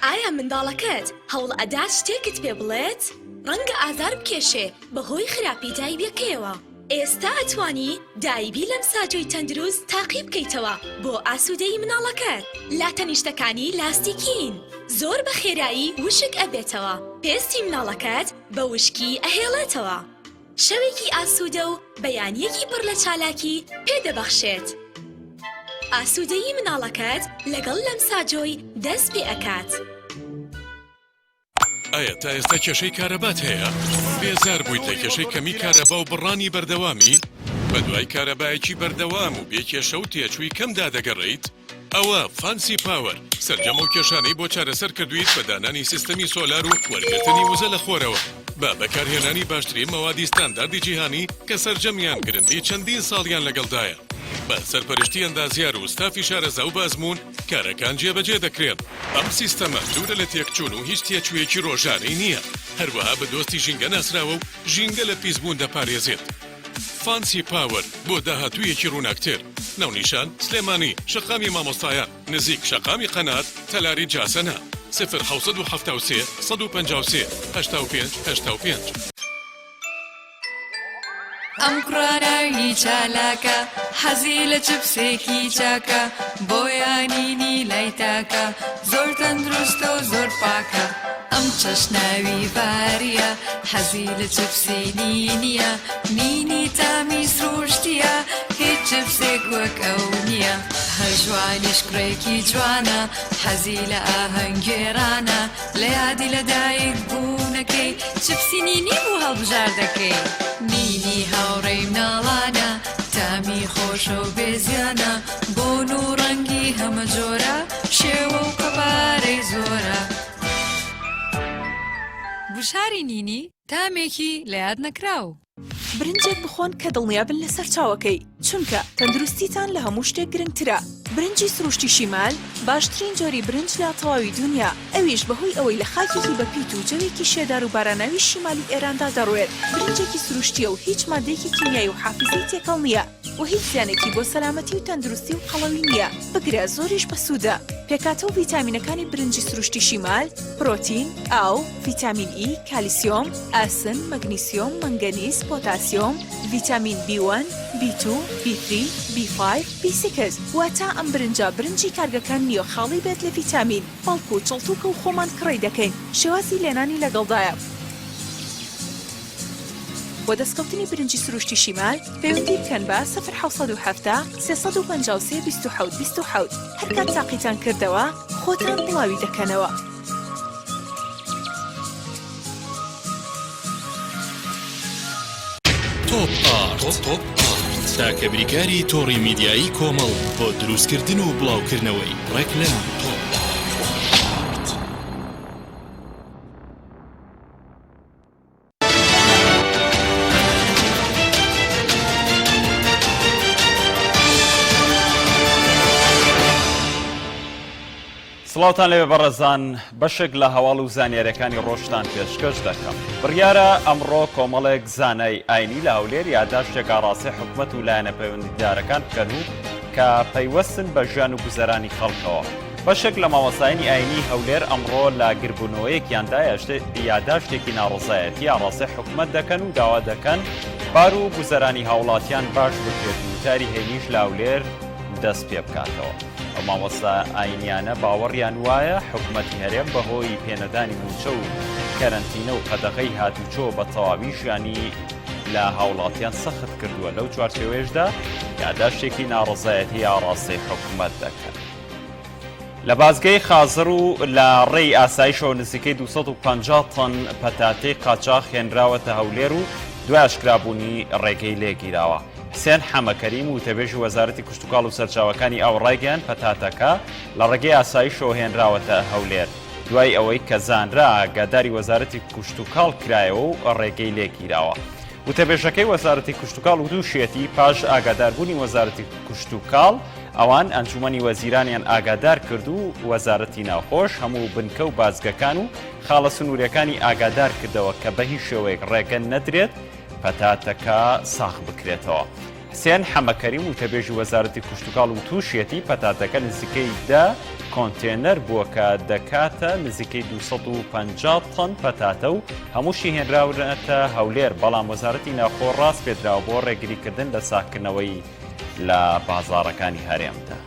ئایا منداڵەکەت هەوڵ ئەدات شتێکت پێ بڵێت؟ ڕەنگە ئازار بکێشێ بەهۆی خراپی دایبیەکەیەوە. ئێستا ئەتوانی دایبی لەم ساجۆی تەندروست تاقی بکەیتەوە بۆ ئاسوودەیی مناڵەکەت. لاتەنیشتەکانی لاستیکین زۆر بە خێرایی وشک ئەبێتەوە، پێستی مناڵەکەت بە وشکی ئەهێڵێتەوە. شەوێکی ئاسوودە و بەیانییەکی پڕ لە چالاکی پێ دەبەخشێت. ئاسوودەیی مناڵەکەت لەگەڵ لەمساجۆی دەست پێ ئەکات. ئایا تا ئێستا کێشەی کارەبات هەیە؟ بێزار بوویت لە کێشەی کەمی کارەبا و بڕانی بەردەوامی؟ بەدوای کارەبایەکی بەردەوام و بێ کێشە و تێچووی کەمدا دەگەڕێیت؟ ئەوە فانسی پاوەر سەرجەم ئەو کێشانەی بۆ چارەسەر کردوویت بە دانانی سیستەمی سۆلار و وەرگرتنی وزە لە خۆرەوە بە بەکارهێنانی باشترین مەوادی ستانداردی جیهانی کە سەرجەمیان گرنتی چەندین ساڵیان لەگەڵدایە بە سەرپەرشتی ئەندازیار و ستافی شارەزا و بەئەزموون کارەکان جێبەجێ دەکرێن. ئەم سیستەمە دوورە لە تێکچوون و هیچ تێچوویەکی ڕۆژانەی نییە، هەروەها بە دۆستی ژینگە ناسراوە و ژینگە لە پیسبوون دەپارێزێت. فانسی پاوەر بۆ داهاتوویەکی ڕووناکتر. ناونیشان، سلێمانی، شەقامی مامۆستایان، نزیک شەقامی قەنات، تەلاری جاسەنە. سفر 773 153 85 85. ئەم کوڕە ناوی چالاکە حەزی لە چپسێکی چاکە بۆیانینی لای تاکە زۆر تەندروستە و زۆر پاکە ئەم چەشناوی ڤاریە حەزی لە چپسی نینیە نینی تامی سروشتیە هیچ چپسێک وەک ئەو نییە هەژوانیش کوڕێکی جوانە حەزی لە ئاهەنگگێڕانە لە یادی لە دایک بوونەکەی چپسی نینی بوو هەڵبژاردەکەی. نینی هاوڕێی مناڵانە تامی خۆشە و بێ زیانە بۆن و ڕەنگی هەمە جۆرە شێوە و قەبارەی زۆرە. گوشاری نینی تامێکی لە یاد نەکراو. برنجێک بخۆن کە دڵنیابن لە سەرچاوەکەی، چونکە تەندروستیتان لە هەموو شتێک گرنگترە. برنجی سروشتی شیمال باشترین جۆری برنج لە تەواوی دونیا، ئەویش بەهۆی ئەوەی لە خاکێکی بەپیت و جەوێکی شێدار و باراناوی شیمالی ئێراندا دەڕوێت، برنجێکی سروشتییە و هیچ ماددەیەکی کیمیایی و حافیزەی تێکەڵ نییە و هیچ زیانێکی بۆ سەلامەتی و تەندروستی و قەڵەوی نییە، بگرە زۆریش بەسوودە. پێکهاتە و ڤیتامینەکانی برنجی سروشتی شیمال، پرۆتین، ئاو، ڤیتامین ئی، کالیسیۆم، ئاسن، مەگنیسیۆم، مەنگەنیز، پۆتاسیۆم، ڤیتامین بی وەن، بی تو، بی ثری، بی فایڤ، بی سیکس، واتە ئەم برنجە برنجی کارگەکان نییە خاڵی بێت لە ڤیتامین، بەڵکو چڵتوکە و خۆمان کڕی دەکەین، شێوازی لێنانی لەگەڵدایە. بۆ دەستکەوتنی برنجی سروشتی شیمال پەیوەندی بکەن بە، سفر 770 353 27 27، هەرکات تاقیتان کردەوە خۆتان بڵاوی دەکەنەوە. تۆپ ئارت تۆپ ئارت تاکە بریکاری تۆڕی میدیایی کۆمەڵ بۆ دروستکردن و بڵاوکردنەوەی ڕێکلام تۆپ ئارت. سڵاوتان لەوێ بەڕێزان بەشێک لە هەواڵ و زانیاریەکانی ڕۆژتان پێشکەش دەکەم بڕیارە ئەمڕۆ کۆمەڵێک زانای ئاینی لە هەولێر یاداشتێک ئاڕاستەی حکومەت و لایەنە پەیوەندیدارەکان بکەن و کە پەیوەستن بە ژیان و گوزەرانی خەڵکەوە بەشێک لە مامۆستایانی ئاینی هەولێر ئەمڕۆ لە گربوونەوەیەکیاندا یاداشتێکی ناڕەزایەتی ئاڕاستەی حکومەت دەکەن و داوا دەکەن بار و گوزەرانی هاوڵاتیان باش بکرێت و وتاری هەینیش لە هەولێر دەست پێ بکاتەوە. ئەو مامۆستا ئاینیانە باوەڕیان وایە حکومەتی هەرێم بەهۆی پێنەدانی مووچە و کەرەنتینە و قەدەغەی هاتوچۆ بە تەواوی ژیانی لە هاوڵاتیان سەخت کردووە لەو چوارچێوەیەشدا یاداشتێکی ناڕەزایەتی ئاڕاستەی حکومەت دەکەن. لە بازگەی خازڕ و لە ڕێی ئاسایشەوە نزیکەی 250 تەن پەتاتەی قاچاخ هێنراوەتە هەولێر و دوای ئاشکرابوونی ڕێگەی لێگیراوە. حسێن حەمەکەریم وتەبێژی وەزارەتی کشتوکاڵ و سەرچاوەکانی ئاو ڕایگەیاند پەتاتەکە لە ڕێگەی ئاسایشەوە هێنراوەتە هەولێر دوای ئەوەی کە زانرا ئاگاداری وەزارەتی کشتوکاڵ کرایەوە و ڕێگەی لێگیراوە. وتەبێژەکەی وەزارەتی کشتوکاڵ وتوشیەتی پاش ئاگاداربوونی وەزارەتی کشتوکاڵ ئەوان ئەنجومەنی وەزیرانیان ئاگادار کرد و وەزارەتی ناوخۆش هەموو بنکە و بازگەکان و خاڵە سنووریەکانی ئاگادار کردەوە کە بەهیچ شێوەیەک ڕێگە نەدرێت پەتاتەکە ساغ بکرێتەوە. حسێن حەمەکەریم وتەبێژی وەزارەتی کشتوکاڵ وتوشیەتی پەتاتەکە نزیکەی دە کۆنتێنەر بووە کە دەکاتە نزیکەی 250 تەن پەتاتە و هەمووشی هێنراونەتە هەولێر بەڵام وەزارەتی ناوخۆ ڕاسپێدراوە بۆ ڕێگریکردن لە ساغکردنەوەی لە بازاڕەکانی هەرێمدا.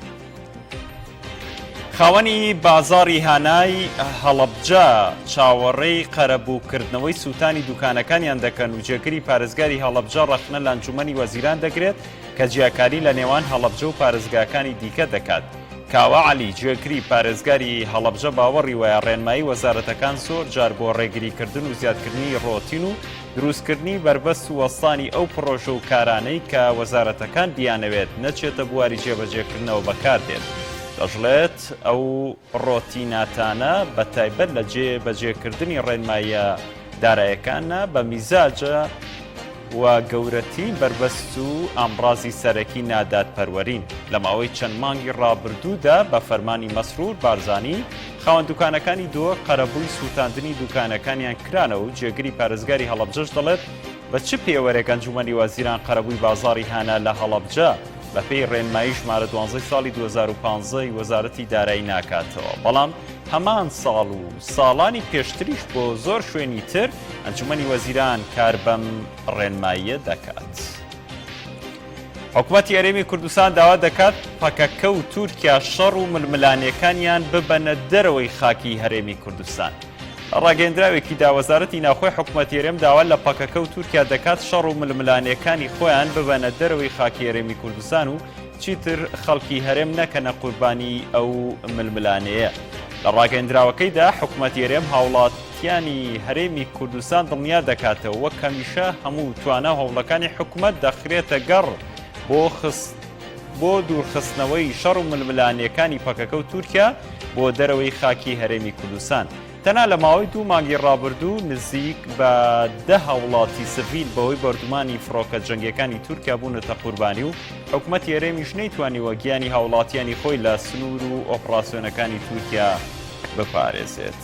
خاوەنی بازاڕی هانای هەڵەبجە چاوەڕێی قەرەبووکردنەوەی سووتانی دوکانەکانیان دەکەن و جێگری پارێزگاری هەڵەبجە ڕەخنە لە ئەنجومەنی وەزیران دەگرێت کە جیاکاری لە نێوان هەڵەبجە و پارێزگاکانی دیکە دەکات. کاوە عەلی، جێگری پارێزگاری هەڵەبجە باوەڕی وایە ڕێنمایی وەزارەتەکان زۆر جار بۆ ڕێگریکردن و زیادکردنی ڕۆتین و دروستکردنی بەربەست و وەستانی ئەو پڕۆژە و کارانەی کە وەزارەتەکان بیانەوێت نەچێتە بواری جێبەجێکردنەوە بەکاردێت. دەشڵێت، ئەو ڕۆتیناتانە بەتایبەت لە جێبەجێکردنی ڕێنماییە دارایەکانە بە میزاجە و گەورەترین بەربەست و ئامڕازی سەرەکی نادادپەروەرین. لە ماوەی چەند مانگی ڕابردوودا بە فەرمانی مەسرور بارزانی، خاوەن دوکانەکانی دهۆک قەرەبووی سووتاندنی دوکانەکانیان کرانەوە و جێگری پارێزگاری هەڵەبجەش دەڵێت، بە چ پێوەرێک ئەنجوومەنی وەزیران قەرەبووی بازاڕی هانا لە هەڵەبجە بەپێی ڕێنمایی ژمارە دوانزەی ساڵی 2015 ی وەزارەتی دارایی ناکاتەوە؟ بەڵام هەمان ساڵ و ساڵانی پێشتریش بۆ زۆر شوێنی تر ئەنجومەنی وەزیران کار بەم ڕێنماییە دەکات. حکومەتی هەرێمی کوردستان داوا دەکات پەکەکە و تورکیا شەڕ و ململانێکانیان ببەنە دەرەوەی خاکی هەرێمی کوردستان. لە ڕاگەیەندراوێکیدا وەزارەتی ناوخۆی حکومەتی هەرێم داوا لە پەکەکە و تورکیا دەکات شەڕ و ململانێکانی خۆیان ببەنە دەرەوەی خاکی هەرێمی کوردستان و چیتر خەڵکی هەرێم نەکەنە قوربانی ئەو ململانێیە. لە ڕاگەیەندراوەکەیدا حکومەتی هەرێم هاوڵاتیانی هەرێمی کوردستان دڵنیا دەکاتەوە وەک هەمیشە هەموو توانا و هەوڵەکانی حکومەت دەخرێتە گەڕ بۆ خست بۆ دوورخستنەوەی شەڕ و ململانێکانی پەکەکە و تورکیا بۆ دەرەوەی خاکی هەرێمی کوردستان. تەنها لە ماوەی دوو مانگی ڕابردوو نزیک بە دە هاوڵاتی سڤیل بەهۆی بۆردومانی فڕۆکە جەنگیەکانی تورکیا بوونەتە قوربانی و حکومەتی هەرێمیش نەیتوانیوە گیانی هاوڵاتیانی خۆی لە سنوور و ئۆپڕاسیۆنەکانی تورکیا بپارێزێت.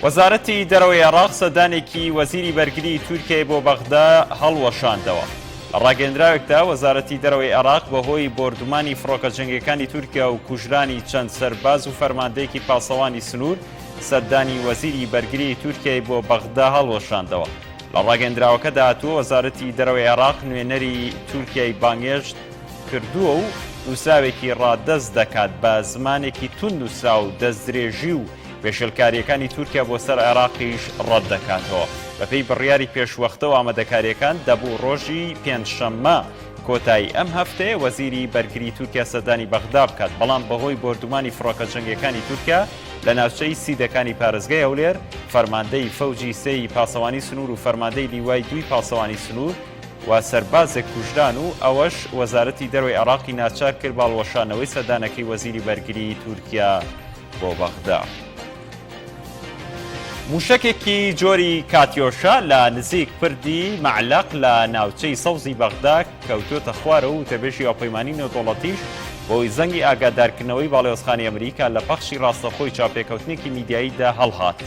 وەزارەتی دەرەوەی عێراق سەردانێکی وەزیری بەرگری تورکیای بۆ بەغدا هەڵوەشاندەوە. لە ڕاگەیەندراوێکدا وەزارەتی دەرەوەی عێراق بەهۆی بۆردومانی فڕۆکە جەنگیەکانی تورکیا و کوژرانی چەند سەرباز و فەرماندەیەکی پاسەوانی سنوور سەردانی وەزیری بەرگری تورکیای بۆ بەغدا هەڵوەشاندەوە. لە ڕاگەیەندراوەکەدا هاتووە وەزارەتی دەرەوەی عێراق نوێنەری تورکیای بانگێشت کردووە و نووسراوێکی ڕادەست دەکات بە زمانێکی توند نووسراو دەستدرێژی و پێشێلکارییەکانی تورکیا بۆ سەر عێراقیش ڕەتدەکاتەوە. بەپێی بڕیاری پێشوەختە و ئامادەکارییەکان، دەبوو ڕۆژی پێنجشەممە کۆتایی ئەم هەفتەیە وەزیری بەرگری تورکیا سەردانی بەغدا بکات، بەڵام بەهۆی بۆردومانی فڕۆکە جەنگییەکانی تورکیا لە ناوچەی سیدەکانی پارێزگای هەولێر، فەرماندەی فەوجی سێی پاسەوانی سنوور و فەرماندەی لیوای دووی پاسەوانی سنوور و سەربازێک کوژران و ئەوەش وەزارەتی دەرەوەی عێراقی ناچار کرد بە هەڵوەشانەوەی سەردانەکەی وەزیری بەرگریی تورکیا. بۆ بەغدا. مووشەکێکی جۆری کاتیۆشا لە نزیک پردی مەعلەق لە ناوچەی سەوزی بەغدا کەوتووەتە خوارەوە و وتەبێژی هاوپەیمانی نێودەوڵەتیش بەهۆی زەنگی ئاگادارکردنەوەی باڵیۆزخانەی ئەمریکا لە پەخشی ڕاستەوخۆی چاوپێکەوتنێکی میدیاییدا هەڵهات.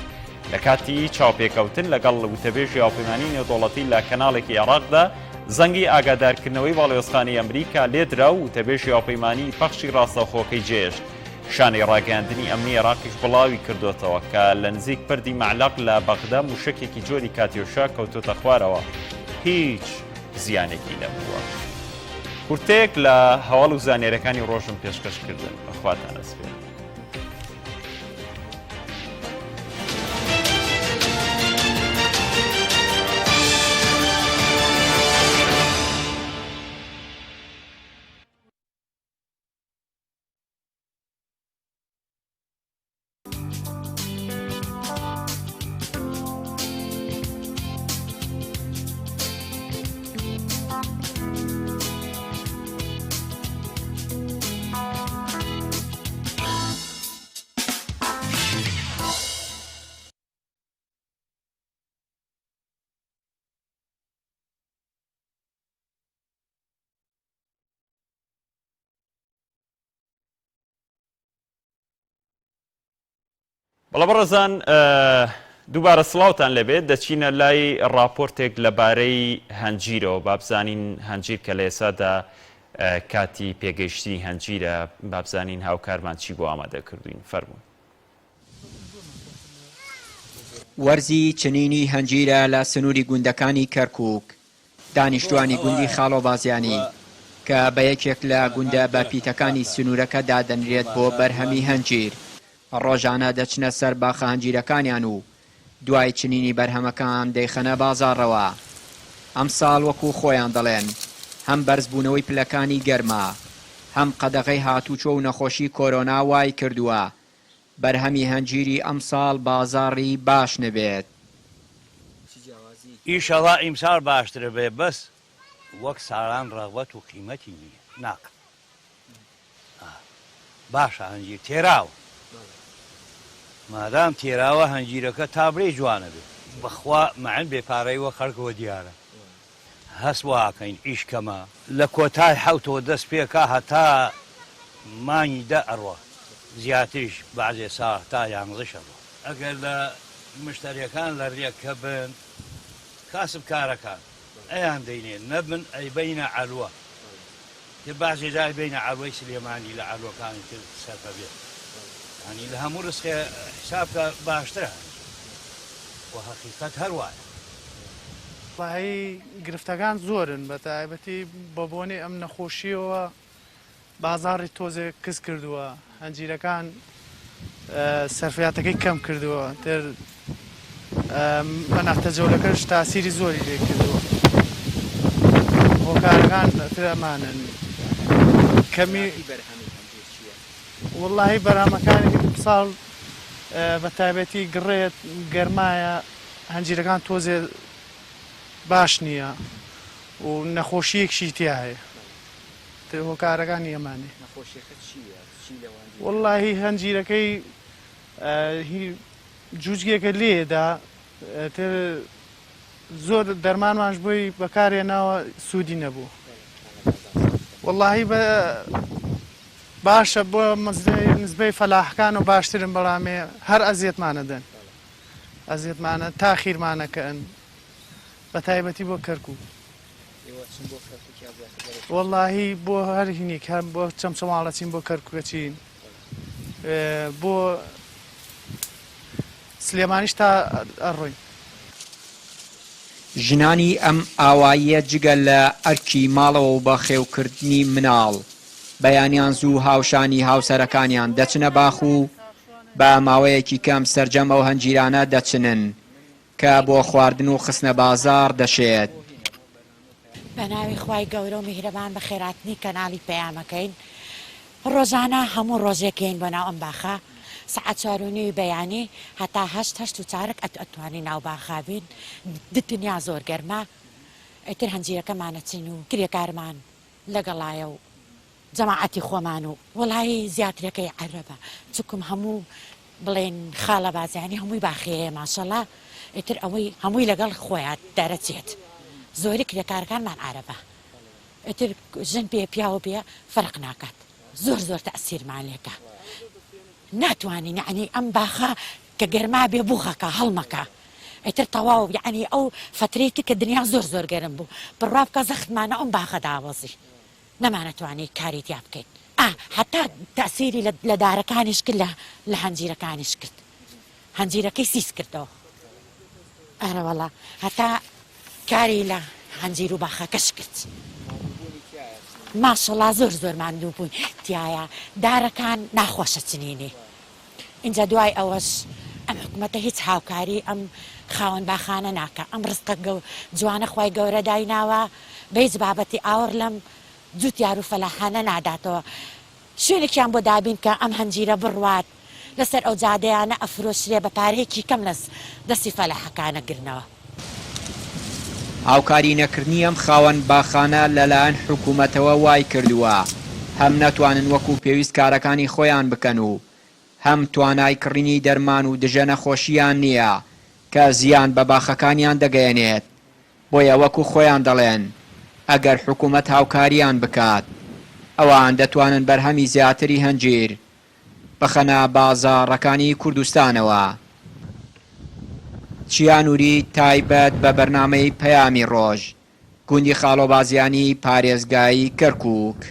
لە کاتی چاوپێکەوتن لەگەڵ وتەبێژی هاوپەیمانی نێودەوڵەتی لە کەناڵێکی عێراقدا زەنگی ئاگادارکردنەوەی باڵیۆزخانەی ئەمریکا لێدرا و وتەبێژی هاوپەیمانی پەخشی ڕاستەوخۆکەی جێهێشت. شانەی ڕاگەیاندنی ئەمنی عێراقیش بڵاوی کردۆتەوە کە لە نزیک پردی مەعلەق لە بەغدا موشەکێکی جۆری کاتیۆشا کەوتۆتە خوارەوە هیچ زیانێکی نەبووە. کورتەیەک لە هەواڵ و زانیاریەکانی ڕۆژم پێشکەش کردن بەخواتان ئەسپێرم. بەڵێ بەڕێزان دووبارە سڵاوتان لێبێت دەچینە لای ڕاپۆرتێک لەبارەی هەنجیرەوە بابزانین هەنجیر کە لە ئێسادا کاتی پێگەیشتنی هەنجیرە بابزانین هاوکارمان چی بۆ ئامادە کردوین فەرمونون. وەرزی چنینی هەنجیرە لە سنووری گوندەکانی کەرکووک، دانیشتووانی گوندی خاڵۆ بازیانی. کە بە یەکێک لە گوندە بەپیتەکانی سنوورەکە دادەنرێت بۆ بەرهەمی هەنجیر، ڕۆژانە دەچنە سەر باخە هەنجیرەکانیان و دوای چنینی بەرهەمەکان دەیخەنە بازاڕەوە. ئەمساڵ وەکو خۆیان دەڵێن، هەم بەرزبوونەوەی پلەکانی گەرما، هەم قەدەغەی هاتوچۆ و نەخۆشی کۆرۆنا وایکردووە بەرهەمی هەنجیری ئەمساڵ بازاڕی باش نەبێت. ئیشەڵا ئیمساڵ باشترە بێ بەس وەک ساڵان ڕەغبەت و قیمەتی نیە ناکا باشە هەنجیر تێراوە مادام تێراوە هەنجیرەکە تا بڵێی جوانە بێ. بەخوا مەعن بێ پارەی وەک خەڵکەوە دیارە هەست واکەین ئیش کەمە. لە کۆتای حەوتەوە دەست پێکا هەتا مانگی دە ئەڕوا زیاتریش بەعزێ ساڵ هەتا یانزەش ئەڕوا. ئەگەر لە مشتەریەکان لە رێکە بن کاسب کارەکان ئەیان دەینێ نەبن ئەیبەینە عەلوە تر بەعزێ جار بینە عەلوەی سلێمانی لە عەلوەکانی تر سەرفە بێت یانی لە هەموو رزقێ حساب کە باشترە و هەقیقەت هەر وایە. وەڵاهی گرفتەکان زۆرن بە تایبەتی بە بۆنەی ئەم نەخۆشیەوە بازاڕی تۆزێک کز کردووە هەنجیرەکان سەرفیاتەکەی کەم کردووە تر مەناختە جەولەکەش تاسیری زۆری لێ کردووە هۆکارەکان تر ئەمانن کەمی وەڵاهی بەرهەمەکانی ساڵ بە تایبەتی گڕێت گەرمایە هەنجیرەکان تۆزێ باش نییە و نەخۆشیەکشی تیا هەیە تر هۆکارەکانی ئەمانێ نەخۆشیەکە چییە؟ چی لەو هەنجیرە؟ وەڵاهی هەنجیرەکەی هی جوجگێکە لێدا تر زۆر دەرمانمانش بۆی بەکارهێناوە سوودی نەبوو وەڵاهی بە باشە بۆ نزبەی فەلاحەکان و باشترن بەڵامێ هەر ئەزیەتمانە دەن ئەزیەتمانە تاخیرمانەکەن بە تایبەتی بۆ کەرکک وەڵاهی بۆ هەر هینێک هەر بۆ چەمچەماڵە چین بۆ کەرکوکە چین بۆ سلێمانیش تا ئەڕۆین. ژنانی ئەم ئاواییە جگە لە ئەرکی ماڵەوە و بەخێوکردنی مناڵ، بەیانیان زوو هاوشانی هاوسەرەکانیان دەچنە باخ و بە ماوەیەکی کەم سەرجەم ئەو هەنجیرانە دەچنن کە بۆ خواردن و خستنە بازاڕ دەشێت. بەناوی خوای گەورە و میهرەبان بەخێراتنی کەناڵی پەیامەکەین ڕۆژانە هەموو ڕۆژێک یەین بۆ ناو ئەم باخە سەعات چوار و نیوی بەیانی هەتا هەشت هەشت و چارەک ئەت ئەتوانی ناو باخا بین دنیا زۆر گەرمە ئیتر هەنجیرەکەمان ئەچین و کرێکارمان لەگەڵایە و جەماعەتی خۆمان و وەڵایی زیاترەکەی عەرەبە چکم هەموو بڵێن خاڵە بازیانی هەمووی باخەیە ماشەڵا ئیتر ئەوەی هەمووی لەگەڵ خۆیان دەرەچێت زۆری کرێکارەکانمان عەرەبە ئیتر ژن بێ پیاو بێ فەرق ناکات زۆر زۆر تەئسیرمان لێکە ناتوانین یعنی ئەم باخە کە گەرما بێ بوغەکە هەڵمەکە ئیتر تەواو یعنی ئەو فەترەی تر کە دنیا زۆر زۆر گەرم بوو بڕوا بکە زەختمانە ئەم باخە دابەزی نەمانەتوانی کاری تیا بکەین ئا هەتا تەئسیری لە لە دارەکانیش کرد لە لە هەنجیرەکانیش کرد هەنجیرەکەی سیس کردەوە ئەرەوەڵا هەتا کاری لە هەنجیر و باخەکەش کرد ماشەڵا زۆر زۆر ماندوو بووین تایە دارەکان ناخۆشە چنینی ئینجا دوای ئەوەش ئەم حکومەتە هیچ هاوکاری ئەم خاوەن باخانە ناکا ئەم ڕزقە جوانە خوای گەورە دایناوە بە هیچ بابەتی ئاوڕ لەم جوتیار و فەلاحانە ناداتەوە شوێنێکیان بۆ دابین کە ئەم هەنجیرە بڕوات لەسەر ئەو جادەیانە ئەفرۆشرێ بە پارەیەکی کەم لە دەستی فەلاحەکانە گرنەوە. هاوکاری نەکردنی ئەم خاوەن باخانە لەلایەن حکومەتەوە وایکردووە هەم نەتوانن وەکو پێویست کارەکانی خۆیان بکەن و هەم توانای کڕینی دەرمان و دژە نەخۆشییان نییە کە زیان بە باخەکانیان دەگەیەنێت، بۆیە وەکو خۆیان دەڵێن ئەگەر حکومەت هاوکارییان بکات ئەوان دەتوانن بەرهەمی زیاتری هەنجیر بخەنە بازاڕەکانی کوردستانەوە. چیا نوری تایبەت بە بەرنامەی پەیامی ڕۆژ، گوندی خاڵۆبازیانی پارێزگای کەرکوک.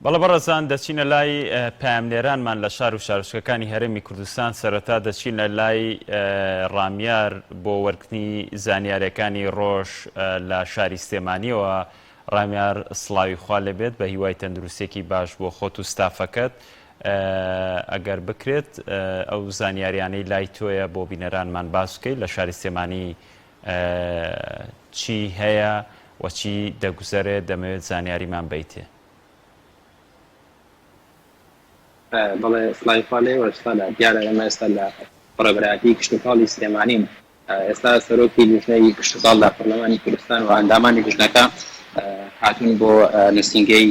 بەڵێ بەڕێزان دەچینە لای پەیامنێرانمان لە شار و شارۆچکەکانی هەرێمی کوردستان، سەرەتا دەچینە لای ڕامیار بۆ وەرگرتنی زانیاریەکانی ڕۆژ لە شاری سلێمانیەوە. ڕامیار سڵاوی خوا لێبێت، بە هیوای تەندروستیەکی باش بۆ خۆت و ستافەکەت، ئەگەر بکرێت ئەو زانیاریانەی لای تۆیە بۆ بینەرانمان باس بکەیت لە شاری سلێمانی چی هەیە و چی دەگوزەرێت دەمەوێت زانیاریمان بەیتێ. بەڵێ سڵاوی خوا لێوە سالار دیارە ئێمە ئێستا لە بەڕێوەبەرایەتی کشتوکاڵی سلێمانین ئێستا سەرۆکی لیژنەی کشتوکاڵ لە پەرلەمانی کوردستان و ئەندامانی لیژنەکە هاتوون بۆ نووسینگەی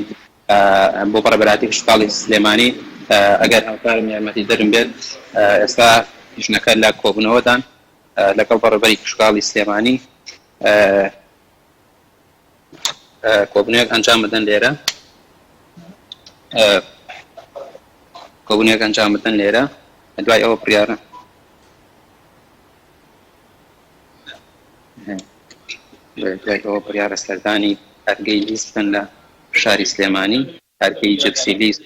بۆ بەڕێوەبەرایەتی کشتوکاڵی سلێمانی ئەگەر هاوکارم یارمەتیدەرم بێت ئێستا لیژنەکە لە کۆبوونەوەدان لەگەڵ بەڕێوەبەری کشتوکاڵی سلێمانی کۆبوونەوەیەک ئەنجام بدەن لێرە کۆبوونەوەیەک ئەنجام بدەن لێرە دوای ئەوە بڕیارە دوای ئەوە بڕیارە سەردانی کارگەی لیز بکەن لە شاری سلێمانی کارگەی جپسی لیز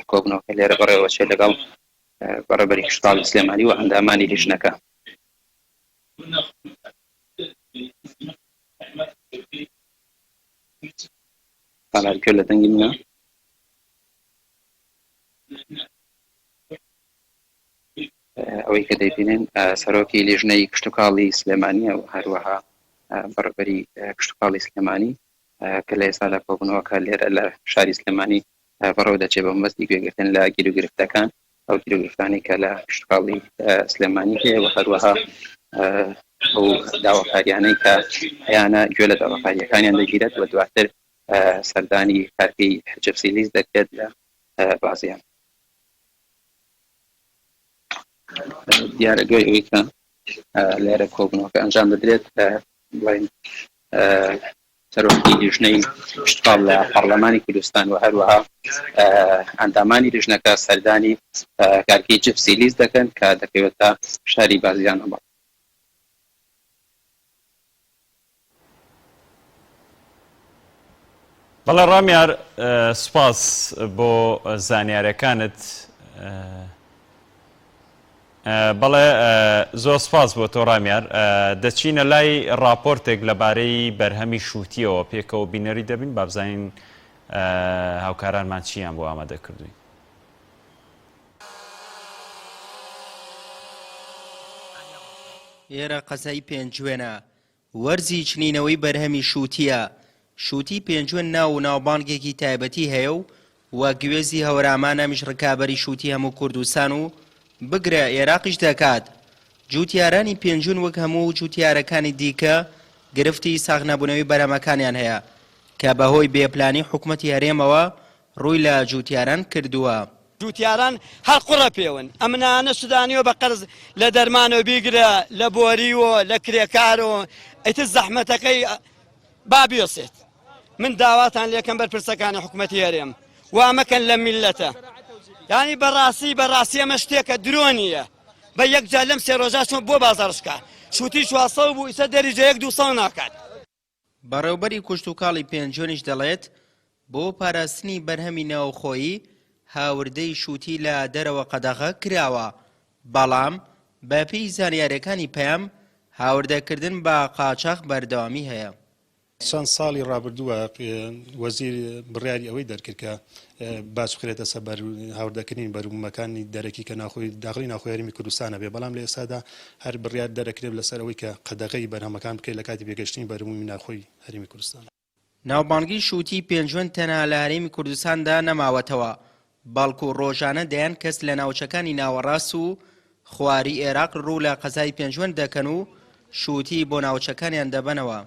کۆبوونەوەکە لێرە بەڕێوەچێت لەگەڵ بەڕێوەبەری کشتوکاڵی سلێمانی و ئەندامانی لیژنەکە. سالار گوێ لە دەنگی منە؟ ئەوەی کە دەیبینن سەرۆکی لیژنەی کشتتوکاڵی سلێمانیە و هەروەها بەڕێوەبەری کشتتوکاڵی سلێمانی کە لە ئێستادا کۆبوونەوەکە لێرە لە شاری سلێمانی بەڕێوە دەچێت بە مەبەستی گوێگرتن لە گیروگرفتەکان ئەو گیروگرفتانەی کە لە کشتوکاڵی سلێمانی هەیە و هەروەها ئەو داواکاریانەی کە هەیانە گوێ لە داواکاریەکانیان دەگیرێت و دواتر سەردانی کارگەی جپسی لیز دەکرێت لە بازیان. دیارە دوای ئەوەی کە لێرە کۆبوونەوەکە ئەنجام بدرێت بڵین سەرۆکی لیژنەی کشتوکاڵ لە پەڕلەمانی کوردستان و هەروەها ئەندامانی لیژنەکە سەردانی کارگەی جپسی لیز دەکەن کە دەکەوێتە شاری بازیانەوە. بەڵێ ڕامیار سوپاس بۆ زانیارەکانت. بەڵێ زۆر سپاس بۆ تۆ ڕامیار. دەچینە لای ڕاپۆرتێک لەبارەی بەرهەمی شووتییەوە پێکەوە بینەری دەبین با بزانین هاوکارانمان چییان بۆ ئامادە کردووین. ئێرە قەزای پێنجوێنە، وەرزی چنینەوەی بەرهەمی شووتییە، شووتی پێنجوێن ناو و ناوبانگێکی تایبەتی هەیە و وەک گوێزی هەورامان ئەمیش ڕکابەری شووتی هەموو کوردستان و بگرە ئێراقیش دەکات. جووتیارانی پێنجوێن وەک هەموو جووتیارەکانی دیکە گرفتی ساغنەبوونەوەی بەرهەمەکانیان هەیە کە بەهۆی بێپلانی حکومەتی هەرێمەوە ڕووی لە جووتیاران کردووە. جوتیاران هەر قوڕە پێون ئەمنانە سودانیوە بە قەرز لە دەرمانەوە بیگرە لە بۆریوە لە کرێکارەوە ئیتر زەحمەتەکەی با بێسێت من داواتان لێکەم بەرپرسەکانی حکومەتی هەرێم وا مەکەن لە میلەتە یانی بەڕاستی بەڕاستی ئەمە شتێکە درۆ نییە بە یەکجار لەم سێ ڕۆژە چۆن بۆ بازاڕشکا شوتی 400 بوو ئیسە دەریجە یەک 200 ناکات. بەڕێوبەری کوشتوکاڵی پێنجوێنیش دەڵێت، بۆ پاراستنی بەرهەمی ناوخۆیی هاوردەی شووتی لە دەرەوە قەدەغە کراوە، بەڵام بەپێی زانیارییەکانی پەیام، هاوردەکردن بە قاچاخ بەردەوامی هەیە. چەند ساڵی ڕابردووە وەزیر بڕیاری ئەوەی دەرکرد کە باج بخرێتە سەر هاوردەکردنی بەروبوومەکانی دەرەکی کە ناوخۆی داخلی ناوخۆی هەرێمی کوردستانە بێ، بەڵام لە ئێستادا هەر بڕیار دەرەکرێت لەسەر ئەوەی کە قەدەغەی بەرهەمەکان بکرێت لە کاتی پێگەشتنی بەروبوومی ناوخۆی هەرێمی کوردستان. ناوبانگی شووتی پێنجوێن تەنها لە هەرێمی کوردستاندا نەماوەتەوە، بەڵکو ڕۆژانە دەیان کەس لە ناوچەکانی ناوەڕاست و خواری ئێراق ڕوو لە قەزای پێنجوێن دەکەن و شووتی بۆ ناوچەکانیان دەبەنەوە.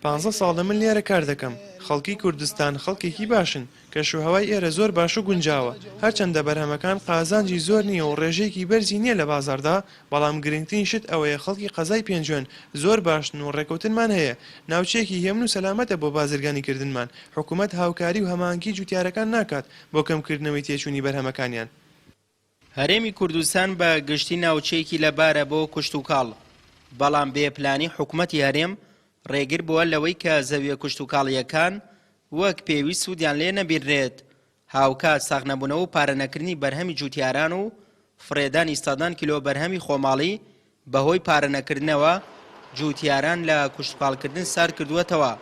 پانزە ساڵە من لێرە کار دەکەم، خەڵکی کوردستان خەڵکێکی باشن، کەشوهەوای ئێرە زۆر باش و گونجاوە، هەرچەندە بەرهەمەکان قازانجی زۆر نییە و ڕێژەیەکی بەرزی نییە لە بازاڕدا، بەڵام گرنگترین شت ئەوەیە خەڵکی قەزای پێنجوێن زۆر باشن و ڕێکەوتنمان هەیە، ناوچەیەکی هێمن و سەلامەتە بۆ بازرگانی کردنمان، حکومەت هاوکاری و هەماهەنگی جوتیارەکان ناکات بۆ کەمکردنەوەی تێچوونی بەرهەمەکانیان. هەرێمی کوردستان بە گشتی ناوچەیەکی لەبارە بۆ کشتوکاڵ، بەڵام بێ پلانی حکومەتی هەرێم ڕێگر بووە لەوەی کە زەویە کشتوکاڵییەکان وەک پێویست سوودیان لێ نەبینرێت، هاوکات ساغنەبوونەوە و پارەنەکردنی بەرهەمی جووتیاران و فڕێدانی سەدان کیلۆ بەرهەمی خۆماڵی بەهۆی پارەنەکردنەوە جووتیاران لە کشتوکاڵکردن سارد کردووەتەوە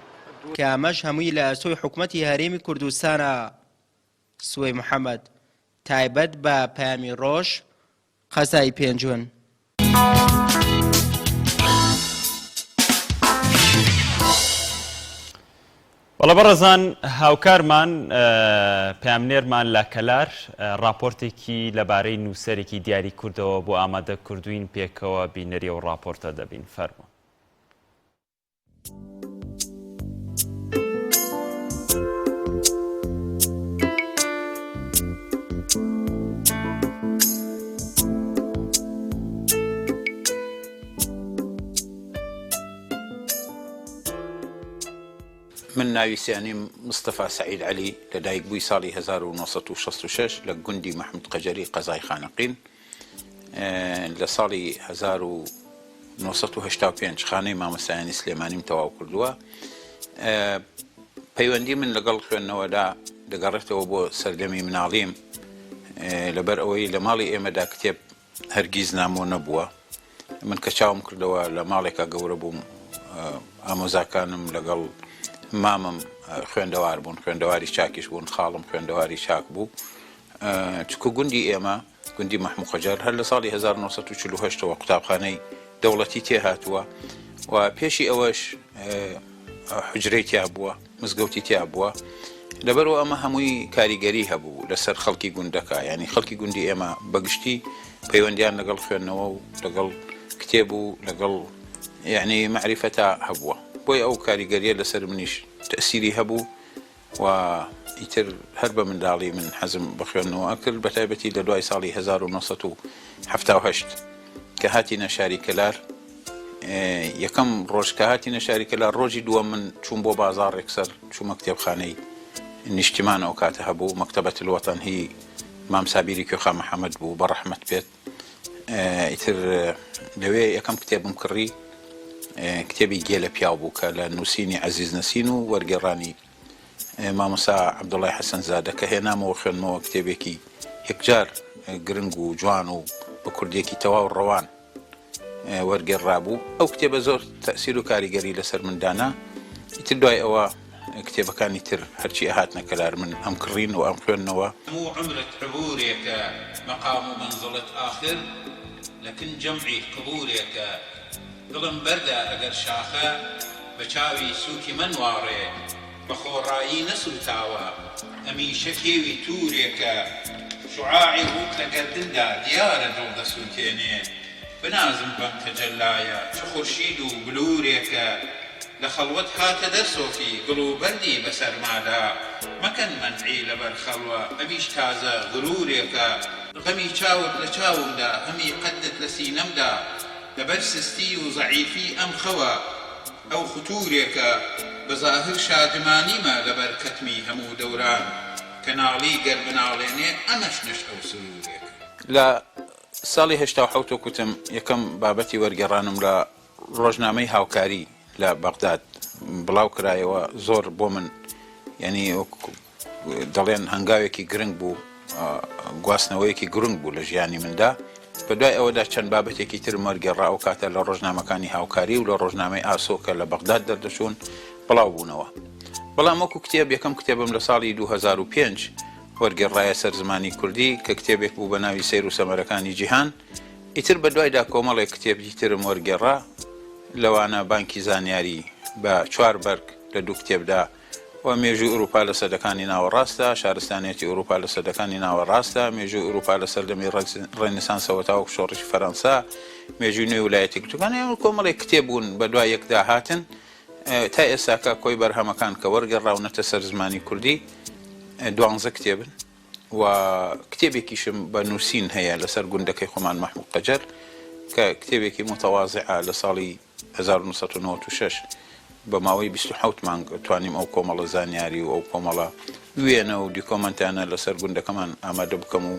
کە ئەمەش هەمووی لە ئەستۆی حکومەتی هەرێمی کوردستانە. سوەی محەمەد، تایبەت بە پەیامی ڕۆژ، قەزای پێنجوێن. بەڵێ بەڕێزان هاوکارمان پەیامنێرمان لە کەلار ڕاپۆرتێکی لەبارەی نووسەرێکی دیاری کوردەوە بۆ ئامادە کردوین پێکەوە بینەری ئەو ڕاپۆرتە دەبین فەرموو. من ناوی سیانیم مستەفا سەعید عەلی، لەدایکبووی ساڵی 1966 لە گوندی مەحمود قەجەری قەزای خانەقین، لە ساڵی 1985 خانەی مامۆستایانی سلێمانیم تەواو کردووە. پەیوەندی من لەگەڵ خوێندنەوەدا دەگەڕێتەوە بۆ سەردەمی مناڵیم، لەبەر ئەوەی لە ماڵی ئێمەدا کتێب هەرگیز نامۆ نەبووە. من کە چاوم کردەوە لە ماڵێکا گەورە بووم، ئامۆزاکانم لەگەڵ مامم خوێندەوار بوون، خوێندەواری چاکیش بوون، خاڵم خوێندەواری چاک بوو. چونکە گوندی ئێمە، گوندی مەحموو قەجەر، هەر لە ساڵی 1948 ەوە قوتابخانەی دەوڵەتی تێهاتووە و پێشی ئەوەش حوجرەی تیا بووە. مزگەوتی تیا بووە لەبەرئەوە ئەمە هەمووی کاریگەری هەبوو لەسەر خەڵکی گوندەکە یانی خەڵکی گوندی ئێمە بەگشتی پەیوەندیان لەگەڵ خوێندنەوە و لەگەڵ کتێب و لەگەڵ یعنی مەعریفەتا هەبووە بۆیە ئەو کاریگەریە لەسەر منیش تەسیری هەبوو و ئیتر هەر بە منداڵی من حەزم بە خوێندنەوە ئەکرد بە تایبەتی لە دوای ساڵی 1970 کە هاتینە شاری کەلار یەکەم ڕۆژ کە هاتینە شاری کەلار ڕۆژی دووەم من چووم بۆ بازاڕ یەکسەر چوومە کتێبخانەی نیشتیمان ئەو کاتە هەبوو مەکتەبەت الوەتەن هی مام سابیری کوێخا محەمەد بوو بە ڕەحمەت بێت ئیتر لەوێ یەکەم کتێبم کڕی کتێبی گێلە پیاو بوو کە لە نووسینی عەزیز نەسین و وەرگێڕانی مامۆستا عەبدوڵای حەسەن زادە کە هێنامەوە خوێندمەوە کتێبێکی یەکجار گرنگ و جوان و بە کوردیەکی تەواو ڕەوان وەرگێڕرابوو ئەو کتێبە زۆر تەئسیر و کاریگەری لەسەر من دانا ئیتر دوای ئەوە کتێبەکانی تر هەرچی ئەهاتنە کەلار من ئەم کڕین و ئەم خوێندنەوە. هەموو عومرت عبورێکە مەقام و مەنزڵت ئاخر لە کن جەمعی قبورێکە دڵم بەردە ئەگەر شاخە بە چاوی سووکی مەنواڕێ بە خۆڕایی نەسووتاوە ئەمیشە کێوی توورێکە شوعاعی ڕووت لە گەردندا دیارە دڵ دەسووتێنێ بنازم بەم تەجەللایە چ خورشید و بلوورێکە لە خەڵوەت هاتە دەر سۆفی گڵ و بەردی بە سەرمادا مەکەن مەنعی لەبەر خەڵوە ئەمیش تازە غروورێکە غەمی چاوت لە چاومدا هەمی قەدت لە سینەمدا لەبەر سستی و زەعیفی ئەم خەوە ئەو ختوورێکە بە زاهر شادمانیمە لەبەر کەتمی هەموو دەوران کە ناڵی گەر بناڵێنێ ئەمەش نەشئە و سروورێکە. لە ساڵی 87 وەک وتم یەکەم بابەتی وەرگێڕانم لە ڕۆژنامەی هاوکاری لە بەغداد بڵاو کرایەوە زۆر بۆ من یانی وەک دەڵێن هەنگاوێکی گرنگ بوو، گواستنەوەیەکی گرنگ بوو لە ژیانی مندا. بە دوای ئەوەدا چەند بابەتێکی ترم وەرگێڕا، ئەو کاتە لە ڕۆژنامەکانی هاوکاری و لە ڕۆژنامەی ئاسۆ کە لە بەغداد دەردەچوون بڵاو بوونەوە. بەڵام وەکو کتێب یەکەم کتێبم لە ساڵی 2005 وەرگێڕرایە سەر زمانی کوردی کە کتێبێک بوو بە ناوی سەیر و سەمەرەکانی جیهان. ئیتر بە دوایدا کۆمەڵێک کتێبی ترم وەرگێڕا، لەوانە بانکی زانیاری بە چوار بەرگ لە دوو کتێبدا، و مێژووی ئورووپا لە سەدەکانی ناوەڕاستدا، شارستانیەتی ئورووپا لە سەدەکانی ناوەڕاستدا، مێژووی ئورووپا لە سەردەمی ڕێنیسانسەوە تاوەکو شۆڕشی فەرەنسا، مێژووی نوێی ولایەتە یەکگرتووەکان، ئەمە کۆمەڵێک کتێب بوون بە دوای یەکدا هاتن تا ئێستاکە کۆی بەرهەمەکان کە وەرگێڕراونەتە سەر زمانی کوردی دوانزە کتێبن و کتێبێکیشم بە نووسین هەیە لەسەر گوندەکەی خۆمان مەحموود قەجەر کە کتێبێکی موتەوازعە لە ساڵی 1996 بە ماوەی 27 مانگ توانیم ئەو کۆمەڵە زانیاری و ئەو کۆمەڵە وێنە و دیکۆمەنتانە لەسەر گوندەکەمان ئامادە بکەم و